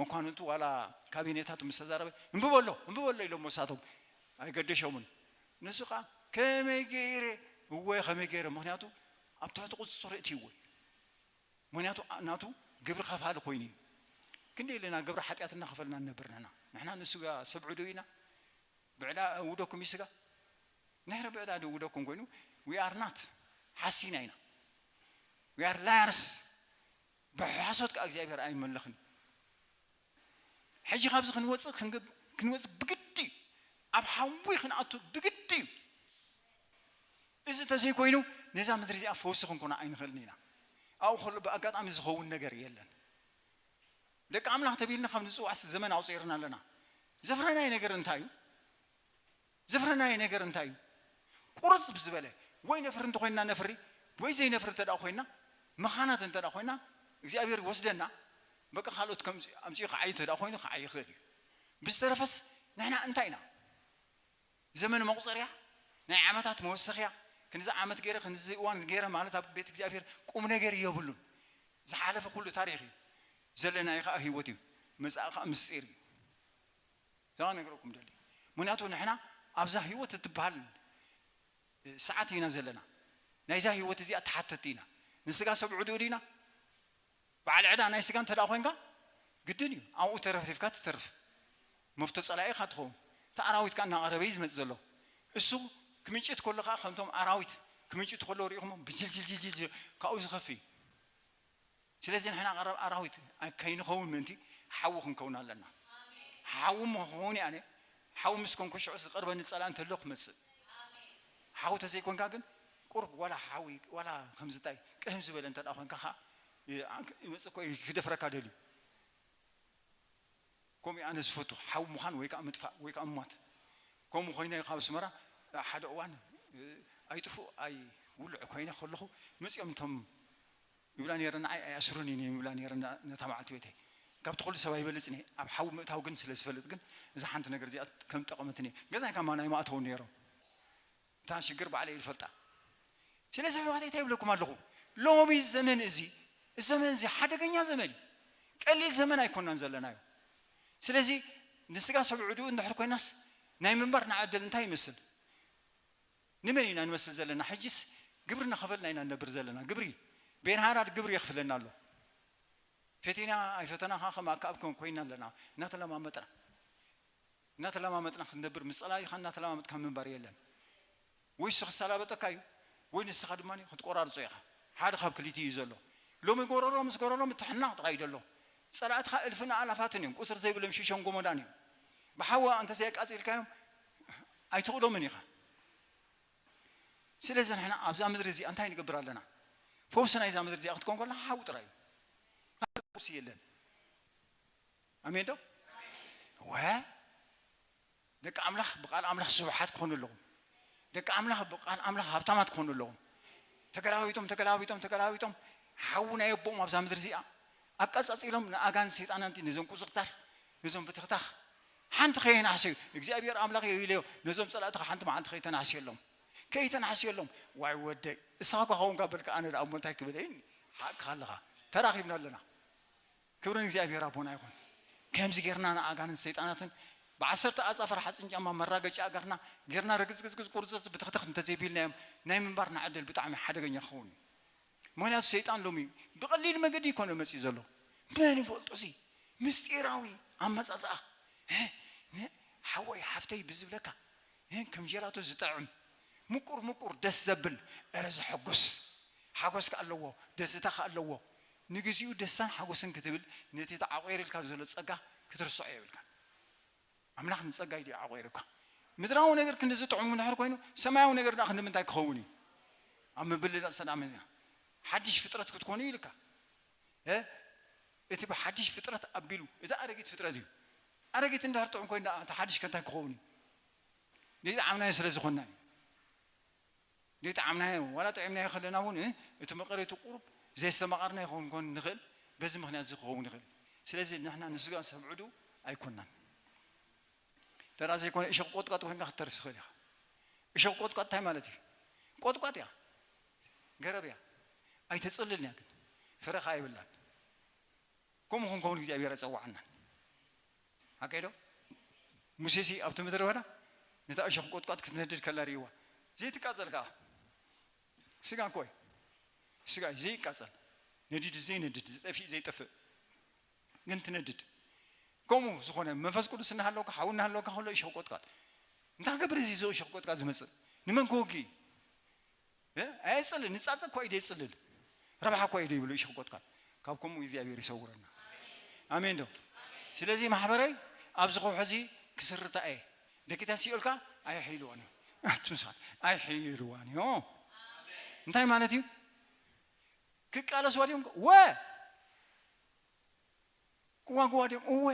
መኳንንቱ ዋላ ካቢኔታቱ ምስ ተዛረበ እንብበሎ እንብበሎ ኢሎም ወሳቶም ኣይገደሾምን። ንሱ ከዓ ከመይ ገይረ እወ ከመይ ገይረ ምክንያቱ ኣብ ትሕቲ ቁፅፅር እትይዎ እዩ። ምክንያቱ ናቱ ግብሪ ከፋሊ ኮይኑ እዩ። ክንደ ኢለና ግብሪ ሓጢኣት እናኸፈልና ንነብር ንሕና ንሕና ንስጋ ሰብ ዕዱ ኢና። ብዕዳ ውደኩም እዩ ስጋ ንሕሪ ብዕዳ ዶ ውደኩም ኮይኑ we are not ሓሲና ኢና we are liars። ብሓሶት ከዓ እግዚኣብሔር ኣይመለኽን። ሕጂ ካብዚ ክንወፅእ ክንወፅእ ብግዲ እዩ። ኣብ ሓዊ ክንኣቱ ብግዲ እዩ። እዚ እንተዘይኮይኑ ነዛ ምድሪ እዚኣ ፈውሲ ክንኮና ኣይንኽእልን ኢና። ኣብኡ ከሎ ብኣጋጣሚ ዝኸውን ነገር የለን። ደቂ ኣምላኽ ተቢልና ካብ ንፅዋዕስ ዘመን ኣውፂርና ኣለና። ዘፍረናይ ነገር እንታይ እዩ? ዘፍረናይ ነገር እንታይ እዩ? ቁርፅ ብዝበለ ወይ ነፍሪ እንተኮይንና ነፍሪ ወይ ዘይነፍሪ እንተ ኮይንና መኻናት እንተ ኮይንና እግዚኣብሔር ይወስደና። በቃ ካልኦት ኣምፅኡ ክዓይ እንተ ኮይኑ ክዓይ ይኽእል እዩ። ብዝተረፈስ ንሕና እንታይ ኢና? ዘመን መቑጸርያ፣ ናይ ዓመታት መወሰኽያ፣ ክንዚ ዓመት ገይረ ክንዚ እዋን ገይረ ማለት ኣብ ቤት እግዚኣብሔር ቁም ነገር የብሉን። ዝሓለፈ ኩሉ ታሪኽ እዩ። ዘለናዮ ከዓ ህይወት እዩ። መጻኢ ከዓ ምስጢር እዩ። እዛ ነግረኩም ደሊ። ምክንያቱ ንሕና ኣብዛ ህይወት እትበሃል ሰዓት ኢና ዘለና። ናይዛ ህይወት እዚኣ ተሓተቲ ኢና። ንስጋ ሰብ ዕዱእ ዲና? በዓል ዕዳ ናይ ስጋ እንተ ደኣ ኮይንካ ግድን እዩ ኣብኡ ተረፍሪፍካ ትተርፍ። መፍቶ ጸላኢ ኢኻ ትኸውን። እቲ ኣራዊት ከኣ እናቐረበ እዩ ዝመጽእ ዘሎ። እሱ ክምንጭት ከሎ ከኣ ከምቶም ኣራዊት ክምንጭት ከሎ ሪኢኹሞ ብጅልጅልጅልጅል ካብኡ ዝኸፍእ እዩ። ስለዚ ንሕና ቀረብ ኣራዊት ኣይ- ከይንኸውን ምእንቲ ሓዊ ክንከውን ኣለና። ሓዊ እሞ ክኸውን እየ ኣነ። ሓዊ ምስ ኮንኩ ሽዑ ዝቐርበኒ ጸላኢ እንተሎ ክመጽእ። ሓዊ ተዘይኮንካ ግን ቁርብ ዋላ ሓዊ ዋላ ከምዝታይ ቅህም ዝበለ እንተ ደኣ ኮንካ ኸዓ ይ- ይመጽእ እኮ እዩ ክደፍረካ ደልዩ። ከምኡ ኣነ ዝፈቱ ሓዊ ምዃን ወይ ከዓ ምጥፋእ ወይ ከዓ ምሟት። ከምኡ ኮይነ ካብ ኣስመራ ሓደ እዋን ኣይጥፉእ ኣይውልዕ ኮይነ ከለኹ መፂኦም እቶም ይብላ ነይረ ንዓይ ኣይኣስሩን እዩ ይብላ ነይረ ነታ መዓልቲ ቤተይ ካብቲ ኩሉ ሰብ ኣይበልፅን እየ ኣብ ሓዊ ምእታው ግን ስለ ዝፈልጥ ግን እዛ ሓንቲ ነገር እዚኣ ከም ጠቐመትኒ ገዛይ ካማ ናይ ማእተው ነይሮም እታ ሽግር ባዕለይ ይፈልጣ ስለዚ ኣሕዋተይ እንታይ ይብለኩም ኣለኹ ሎሚ ዘመን እዚ ዘመን እዚ ሓደገኛ ዘመን እዩ ቀሊል ዘመን ኣይኮናን ዘለናዮ ስለዚ ንስጋ ሰብ ዕዱኡ እንድሕር ኮይናስ ናይ ምንባር ንዓደል እንታይ ይመስል ንመን ኢና ንመስል ዘለና ሕጂስ ግብሪ እናኸፈልና ኢና ንነብር ዘለና ግብሪ ቤንሃራድ ግብሪ የኽፍለና ኣሎ ፈቲና ኣይፈተና ከዓ ከም ኣካብ ከም ኮይና ኣለና እናተለማመጥና እናተለማመጥና ክንነብር ምስ ፀላኢኻ እናተለማመጥካ ምንባር የለን ወይ እሱ ክሰላበጠካ እዩ ወይ ንስኻ ድማ ክትቆራርፆ ኢኻ ሓደ ካብ ክልቲ እዩ ዘሎ ሎሚ ጎረሮ ምስ ጎረሮ ምትሕናቕ ጥራይ እዩ ዘሎ ፀላእትኻ እልፍን ኣላፋትን እዮም ቁፅር ዘይብሎም ሽሾን ጎመዳን እዮም ብሓዋ እንተዘይኣቃፂልካዮም ኣይትቕሎምን ኢኻ ስለዚ ንሕና ኣብዛ ምድሪ እዚኣ እንታይ ንገብር ኣለና ፈውሲ ናይዛ ምድሪ እዚኣ ክትኮን ከላ ሓዊ ጥራይ እዩ ፈውሲ የለን ኣሜን ዶ ወ ደቂ ኣምላኽ ብቃል ኣምላኽ ስቡሓት ክኾኑ ኣለዎም ደቂ ኣምላኽ ብቃል ኣምላኽ ሃብታማት ክኾኑ ኣለዎም ተገላቢጦም ተገላቢጦም ተገላቢጦም ሓዊ ናይ ኣቦኦም ኣብዛ ምድሪ እዚኣ ኣቀጻጺሎም ንኣጋን ሰይጣናንቲ ነዞም ቁዝቕዛር ነዞም ብትኽታኽ ሓንቲ ከየናሕሰዩ እግዚኣብሔር ኣምላኽ ኢለዮ ነዞም ጸላእትኻ ሓንቲ መዓልቲ ከይተናሕስየሎም ከይተናሕስየሎም ዋይ ወደይ እሳኻ ኳ ኸውን ጋበልካ ኣነ ደኣ እሞ እንታይ ክብል እኒ ሓቅኻ ኣለኻ ተራኺብና ኣለና ክብሪ ንእግዚኣብሔር ኣቦና ይኹን። ከምዚ ጌርና ንኣጋንን ሰይጣናትን ብዓሰርተ ኣጻፍር ሓፂን ጫማ መራገጫ እገርና ጌርና ርግፅግፅግፅ ቁርፅርፅ ብትኽትኽ እንተዘይቢልናዮም ናይ ምንባርና ዕድል ብጣዕሚ ሓደገኛ ክኸውን እዩ። ምክንያቱ ሰይጣን ሎሚ ብቐሊል መገዲ ይኮነ መፂኡ ዘሎ መን ይፈልጦ እዚ ምስጢራዊ ኣመፃፅኣ ሓወይ ሓፍተይ ብዝብለካ ከም ጀላቶ ዝጥዕም ምቁር ምቁር ደስ ዘብል እረ ዘሐጉስ ሓጎስ ከ ኣለዎ ደስታ ከ ኣለዎ ንግዚኡ ደስታን ሓጎስን ክትብል ነቲ ተዓቆይርልካ ዘሎ ጸጋ ክትርስዖ የብልካ ኣምላኽ ንጸጋ እዩ ዓቆይርካ ምድራዊ ነገር ክንዚ ጥዑሙ ንሕር ኮይኑ ሰማያዊ ነገር ደኣ ክንዲ ምንታይ ክኸውን እዩ ኣብ ምብልላፅ ሰላም ሓድሽ ፍጥረት ክትኮኑ ኢልካ እቲ ብሓድሽ ፍጥረት ኣቢሉ እዚ ኣረጊት ፍጥረት እዩ ኣረጊት እንድሕር ጥዑም ኮይኑ እቲ ሓድሽ ከንታይ ክኸውን እዩ ዘይጠዓምናዮ ስለ ዝኾንና እዩ ዘይጠዓምናዮ ዋላ ጥዒምናዮ ከለና እውን እቲ መቐረቱ ቁሩብ ዘየስተማቐርና ይኸውን ኮን ንኽእል በዚ ምክንያት እዚ ክኸውን ይኽእል ስለዚ ንሕና ንስጋ ሰብ ዕዱ ኣይኮናን ተራ ዘይኮነ እሾክ ቆጥቃጥ ኮይንካ ክትተርፍ ትኽእል ኢኻ እሾክ ቆጥቃጥ እንታይ ማለት እዩ ቆጥቋጥ እያ ገረብ እያ ኣይተፅልልን እያ ግን ፍረኻ ኣይብላን ከምኡ ክንከውን እግዚኣብሔር ኣይፀዋዓናን ሓቀይ ዶ ሙሴሲ ኣብቲ ምድረ በዳ ነታ እሾኽ ቆጥቋጥ ክትነድድ ከላ ርእይዋ ዘይትቃጸል ከዓ ስጋ እኮ እዩ ስጋ እዩ ዘይቃጸል ነዲዱ ዘይነድድ ዝጠፊእ ዘይጠፍእ ግን ትነድድ ከምኡ ዝኾነ መንፈስ ቅዱስ እናሃለውካ ሓዊ እናሃለውካ ከሎ እሾኽ ቆጥቋጥ እንታይ ገብር እዚ እዚ እሾኽ ቆጥቋጥ ዝመፅእ ንመን ክወጊ ኣየፅልል ንፃፀ እኳ ኢደ ይፅልል ረብሓ እኳ ኢደ ይብሉ ይሸቆጥካል ካብ ከምኡ እግዚኣብሔር ይሰውረና ኣሜን ዶ ስለዚህ ማሕበረይ ኣብዚ ከውሒ እዚ ክስርታ እየ ደቂታ ሲኦልካ ኣይሕይልዋን እዩ ኣቱሳት ኣይሕይልዋን እዩ እንታይ ማለት እዩ ክቃለስዋ ድዮም ወ ክዋግዋ ድዮም እወ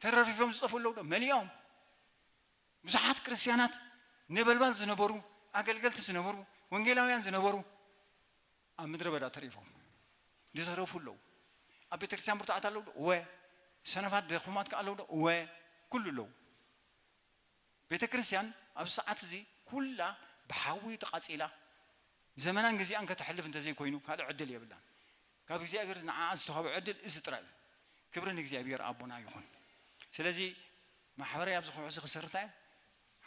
ተረፊፎም ዝጠፉ ኣለዉ ዶ መሊኦም ብዙሓት ክርስትያናት ነበልባል ዝነበሩ ኣገልገልቲ ዝነበሩ ወንጌላውያን ዝነበሩ ኣብ ምድረ በዳ ተሪፎም ዝተረፉ ኣለዉ ኣብ ቤተ ክርስቲያን ብርቱዓት ኣለዉ ዶ እወ ሰነፋት ደኹማት ከ ኣለዉ ዶ እወ ኩሉ ኣለዉ። ቤተ ክርስቲያን ኣብ ሰዓት እዚ ኩላ ብሓዊ ተቓጺላ፣ ዘመናን ግዜኣን ከተሕልፍ እንተዘይኮይኑ ካልእ ዕድል የብላን። ካብ እግዚኣብሔር ንዓኣ ዝተዋህቦ ዕድል እዚ ጥራይ እዩ። ክብሪ ንእግዚኣብሔር ኣቦና ይኹን። ስለዚ ማሕበራይ ኣብዚ ከውሒ እዚ ክሰርታ እዮም።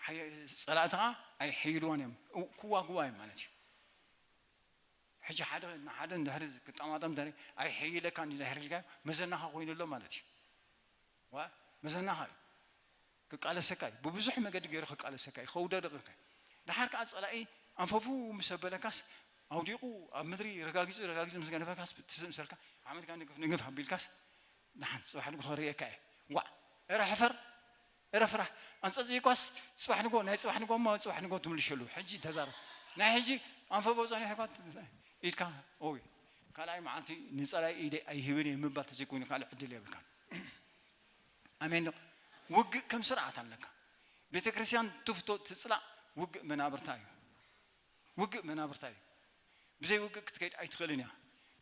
ሓየ-፣ ጸላእትኻ ኣይሕይልዎን እዮም። እው-፣ ክዋግዋ እዮም ማለት እዩ። ሕጂ ሓደ ንሓደ እንድሕሪ ክጠማጠም እንድሕሪ ኣይሕይለካን እዩ እንድሕሪ ኢልካዮ መዘናኻ ኮይኑ ኣሎ ማለት እዩ። ዋ፣ መዘናኻ እዩ። ክቃለሰካ እዩ። ብብዙሕ መገዲ ገይሩ ክቃለሰካ እዩ። ከውደድቕካ እዩ። ደሓር ከኣ ጸላኢ ኣንፈፉ ምስ ኣበለካስ፣ ኣውዲቑ ኣብ ምድሪ ረጋጊጹ ረጋጊጹ ምስ ገደፈካስ፣ ትስእ ምሰልካ፣ ሓመድካ ንግፍ ንግፍ ኣቢልካስ፣ ደሓን ጽባሕ ንግሆ ክርእየካ እየ። ዋዕ፣ እረ ሕፈር፣ እረ ፍራሕ። ኣንጸጽኢኳስ ጽባሕ ንግሆ፣ ናይ ጽባሕ ንግሆ እሞ ጽባሕ ንግሆ ትምልሸሉ። ሕጂ ተዛረብ። ናይ ሕጂ ኣንፈፎ ጸኒሑ እኳ ኢድካ፣ ኦይ፣ ካልኣይ መዓልቲ ንጸላኢ ኢደይ ኣይህብን እየ ምባል ተዘይኮይኑ ካልእ ዕድል የብልካን። ኣሜን ዶ? ውግእ ከም ስርዓት ኣለካ። ቤተ ክርስቲያን ትፍቶ ትጽላእ ውግእ መናብርታ እዩ። ውግእ መናብርታ እዩ። ብዘይ ውግእ ክትከይድ ኣይትኽእልን እያ።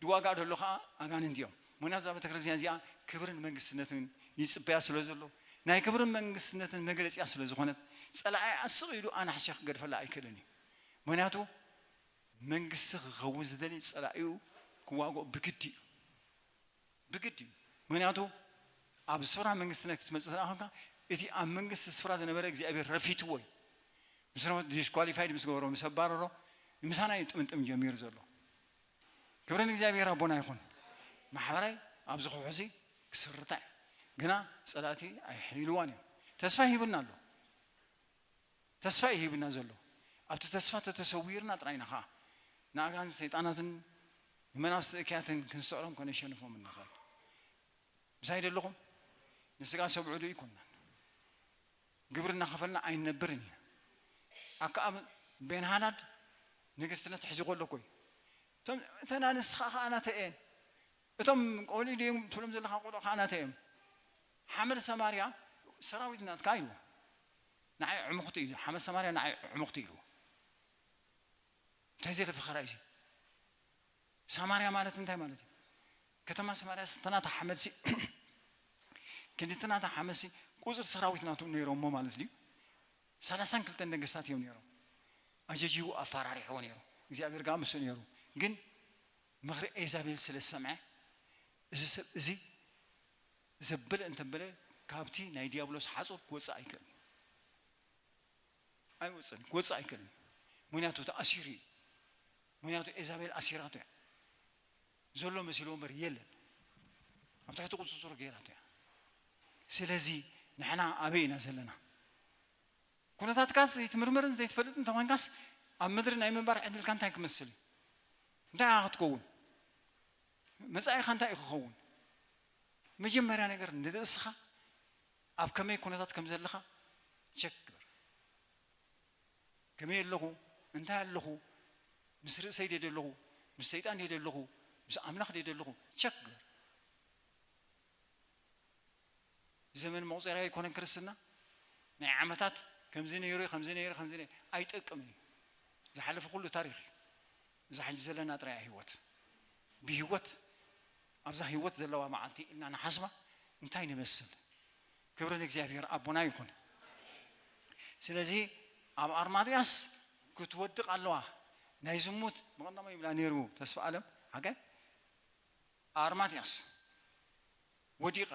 ድዋጋእ ደሎ ኸዓ ኣጋንንቲ እዮም። ምኽንያቱ እዛ ቤተ ክርስቲያን እዚኣ ክብርን መንግስትነትን ይጽበያ ስለ ዘሎ፣ ናይ ክብርን መንግስትነትን መግለጺያ ስለ ዝኾነት፣ ጸላኢ ኣስቕ ኢሉ ኣናሕሲያ ክገድፈላ ኣይክእልን እዩ። ምኽንያቱ መንግስቲ ክኸውን ዝደሊ ጸላኢኡ ክዋግኦ ብግዲ እዩ። ብግዲ እዩ። ምኽንያቱ ኣብ ስፍራ መንግስትነት ክትመጽእ ተደኣ ኾንካ፣ እቲ ኣብ መንግስቲ ስፍራ ዝነበረ እግዚኣብሔር ረፊትዎ እዩ። ምስ ረፈት ዲስኳሊፋይድ ምስ ገበሮ፣ ምስ ኣባረሮ፣ ምሳና እዩ ጥምጥም ጀሚሩ ዘሎ። ክብሪ ንእግዚኣብሔር ኣቦና ይኹን። ማሕበራይ ኣብዚ ከውሒ እዚ ክስርታ እዩ። ግና ጸላእቲ ኣይሕይልዋን እዮም። ተስፋ ይህብና ኣሎ። ተስፋ እዩ ሂብና ዘሎ። ኣብቲ ተስፋ ተተሰዊርና ጥራይ ኢና ኸዓ ንኣጋንንትን ሰይጣናትን ንመናፍስቲ እክያትን ክንስዕሮም ከነሸንፎም እንኽእል። ምሳይ ደለኹም? ንስጋ ሰብ ዕዱ ኣይኮንናን። ግብሪ እናኸፈልና ኣይንነብርን ኢና። ኣከኣ ቤንሃዳድ ንግስትነት ሒዝዎ ኣሎ እኮ እዩ። እቶም፣ እተን ኣንስቲ ኸዓ፣ ኸዓ ናተይ እየን። እቶም ቆልዑ ድዮም ትብሎም ዘለኻ ቆልዑ ኸዓ ናተይ እዮም። ሓመድ ሰማርያ ሰራዊት ናትካ ኢልዎ። ንዓይ ዕሙኽቲ እዩ። ሓመድ ሰማርያ ንዓይ ዕሙኽቲ ኢልዎ። እንታይ ዘለ ፈኸራ እዩ እዚ? ሰማርያ ማለት እንታይ ማለት እዩ? ከተማ ሰማርያ ተናታ ሓመድሲ ክንዲ ተናታ ሓመድሲ ቁጽሪ ሰራዊት ናቱ ነይሮሞ ማለት ድዩ? ሰላሳን ክልተን ነገስታት እዮም ነይሮም። ኣጀጂቡ ኣፈራሪሕዎ ነይሩ። እግዚኣብሔር ጋር ምስኡ ነይሩ። ግን ምኽሪ ኤዛቤል ስለ ዝሰምዐ፣ እዚ ሰብ እዚ ዘበለ እንተበለ ካብቲ ናይ ዲያብሎስ ሓጹር ክወጽእ ኣይክእልን። ኣይወጽእን፣ ክወጽእ ኣይክእልን። ምኽንያቱ ተኣሲሩ እዩ። ምኽንያቱ ኤዛቤል ኣሲራቶ እያ። ዘሎ መሲልዎ እምበር የለን። ኣብ ትሕቲ ቁጽጽሩ ገይራቶ እያ። ስለዚ ንሕና ኣበይ ኢና ዘለና? ኩነታትካስ ዘይትምርምርን ዘይትፈልጥ እንተኾንካስ ኣብ ምድሪ ናይ ምንባር ዕድልካ እንታይ ክመስል እዩ? እንታይ ኢኻ ክትከውን? መጻኢኻ እንታይ እዩ ክኸውን? መጀመርያ ነገር ንርእስኻ ኣብ ከመይ ኩነታት ከም ዘለኻ ቸክ ግበር። ከመይ ኣለኹ? እንታይ ኣለኹ? ምስ ርእሰይ ድየ ደለኹ? ምስ ሰይጣን ድየ ደለኹ? ምስ ኣምላኽ ድየ ደለኹ? ቸክ ግበር። ዘመን መቑጸርያ ኣይኮነን ክርስትና። ናይ ዓመታት ከምዚ ነይሩ፣ ከምዚ ነይሩ፣ ከምዚ ነይሩ ኣይጠቅምን እዩ። ዝሓለፈ ኩሉ ታሪኽ እዩ። እዛ ሕጂ ዘለና ጥራይ እያ ህይወት። ብህይወት፣ ኣብዛ ህይወት ዘለዋ መዓልቲ ኢልና ንሓስባ እንታይ ንመስል? ክብሪ ንእግዚኣብሔር ኣቦና ይኹን። ስለዚ ኣብ ኣርማጥያስ ክትወድቕ ኣለዋ። ናይ ዝሙት መቐዳማይ ይብላ ነይሩ ተስፋ ኣለም። ሓቀ? ኣርማጥያስ ወዲቓ፣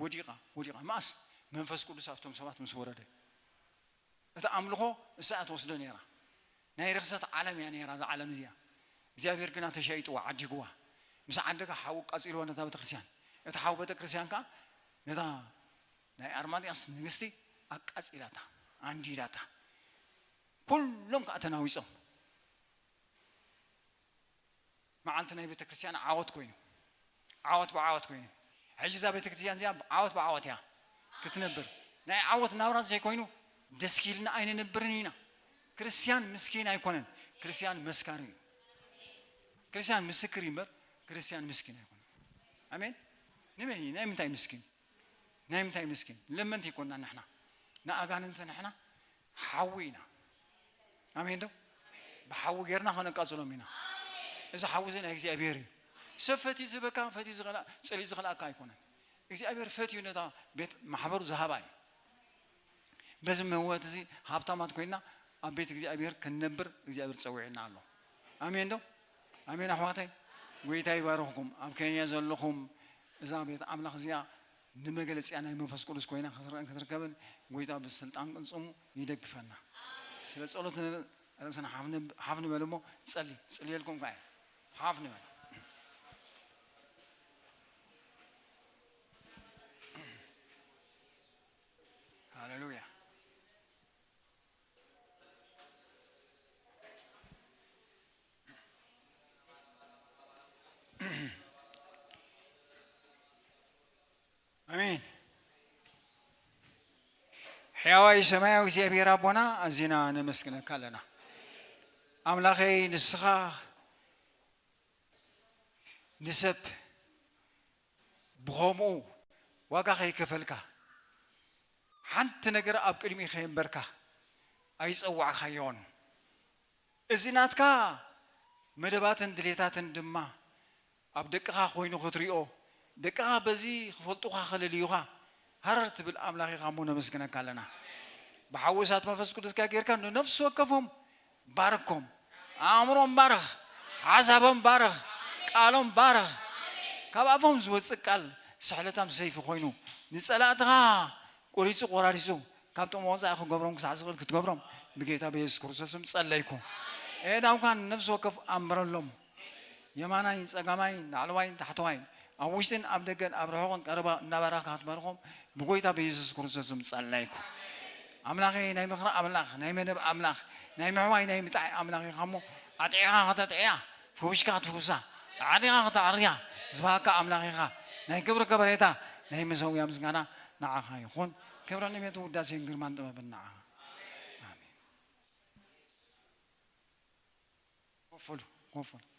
ወዲቓ፣ ወዲቓ። መኣስ? መንፈስ ቅዱስ ኣብቶም ሰባት ምስ ወረደ። እቲ ኣምልኾ እሳ እያ ትወስዶ ነይራ። ናይ ርኽሰት ዓለም እያ ነይራ እዛ ዓለም እዚኣ። እግዚኣብሔር ግና ተሻይጥዋ፣ ዓዲግዋ። ምስ ዓደጋ ሓዊ ኣቃጺልዎ ነታ ቤተክርስትያን። እቲ ሓዊ ቤተክርስትያን ከኣ ነታ ናይ ኣርማጥያስ ንግስቲ ኣቃጺላታ፣ ኣንዲዳታ። ኩሎም ከኣ ተናዊጾም። መዓልቲ ናይ ቤተክርስትያን ዓወት ኮይኑ፣ ዓወት ብዓወት ኮይኑ። ሕጂ እዛ ቤተክርስትያን እዚኣ ዓወት ብዓወት እያ ክትነብር። ናይ ዓወት ናብራ ዘይኮይኑ ደስኪልና ኣይንነብርን ኢና። ክርስትያን ምስኪን ኣይኮነን፣ ክርስትያን መስካሪ እዩ። ክርስትያን ምስክር እዩ እምበር ክርስትያን ምስኪን ኣይኮነን። ኣሜን። ንመን እዩ? ናይ ምንታይ ምስኪን? ናይ ምንታይ ምስኪን? ለመንቲ ኣይኮንና ንሕና። ንኣጋንንቲ ንሕና ሓዊ ኢና። ኣሜን ዶ? ብሓዊ ጌርና ከነቃጽሎም ኢና። እዚ ሓዊ እዚ ናይ እግዚኣብሔር እዩ። ሰብ ፈትዩ ዝህበካ፣ ፈትዩ ዝኸላ-፣ ጸሊኡ ዝኸልኣካ ኣይኮነን። እግዚኣብሔር ፈትዩ ነታ ቤት ማሕበሩ ዝሃባ እዩ። በዚ መህወት እዚ ሃብታማት ኮይና ኣብ ቤት እግዚኣብሔር ክንነብር እግዚኣብሔር ጸዊዕና ኣሎ። ኣሜን ዶ? ኣሜን ኣሕዋተይ። ጎይታ ይባርኽኩም። ኣብ ኬንያ ዘለኹም እዛ ቤት ኣምላኽ እዚኣ ንመግለጺያ ናይ መንፈስ ቅዱስ ኮይና ክትረአን ክትርከብን ጎይታ ብስልጣን ቅንጽሙ ይደግፈና። ስለ ጸሎት ርእስና ሓፍ ንብ-፣ ሓፍ ንበል እሞ ጸሊ፣ ጽልየልኩም ከኣ ሓፍ ንበል። ሃሌሉያ። ኣሜን። ሕያዋይ ሰማያዊ እግዚኣብሔር ኣቦና ኣዚና ነመስግነካ ኣለና። ኣምላኸይ ንስኻ ንሰብ ብኸምኡ ዋጋ ከይከፈልካ ሓንቲ ነገር ኣብ ቅድሚ ከየንበርካ ኣይጸዋዕካዮን። እዚ ናትካ መደባትን ድሌታትን ድማ ኣብ ደቅኻ ኮይኑ ክትሪኦ፣ ደቅኻ በዚ ክፈልጡኻ ከለልዩኻ ሃረር ትብል ኣምላኽ ኢኻ እሞ ነመስግነካ ኣለና። ብሓዊ እሳት መንፈስ ቅዱስካ ጌርካ ንነፍሲ ወከፎም ባርኮም፣ ኣእምሮም ባርኽ፣ ሓሳቦም ባርኽ፣ ቃሎም ባርኽ። ካብ ኣፎም ዝወፅእ ቃል ስሕለታም ሰይፊ ኮይኑ ንጸላእትኻ ቆሪጹ ቆራሪጹ ካብ ጥቕሚ ወጻኢ ክገብሮም ክሳዕ ዝኽእል ክትገብሮም ብጌታ ብየሱስ ክርስቶስ ስም ጸለይኩ። ኤዳውካን ነፍሲ ወከፍ ኣንብረሎም። የማናይ፣ ጸጋማይ፣ ላዕለዋይ፣ ታሕተዋይ፣ ኣብ ውሽጥን ኣብ ደገን ኣብ ርሑቕን ቀረባ እናባረኽካ ክትባርኾም ብጎይታ ብየሱስ ክርስቶስ ስም ጸለይኩ። ኣምላኸይ ናይ ምኽሪ ኣምላኽ፣ ናይ መደብ ኣምላኽ፣ ናይ ምሕዋይ ናይ ምጣይ ኣምላኽ ኢኻ እሞ ኣጥዒኻ ከተጥዕያ፣ ፈዊሽካ ክትፍውሳ፣ ኣዕሪኻ ከተዕርያ ዝባሃካ ኣምላኽ ኢኻ። ናይ ክብሪ ከበሬታ ናይ መሰውያ ምስጋና ንዓኻ ይኹን። ክብርን ዕቤትን ውዳሴን ግርማን ጥበብን ንዓኻ። ኣሜን። ኮፍ በሉ፣ ኮፍ በሉ።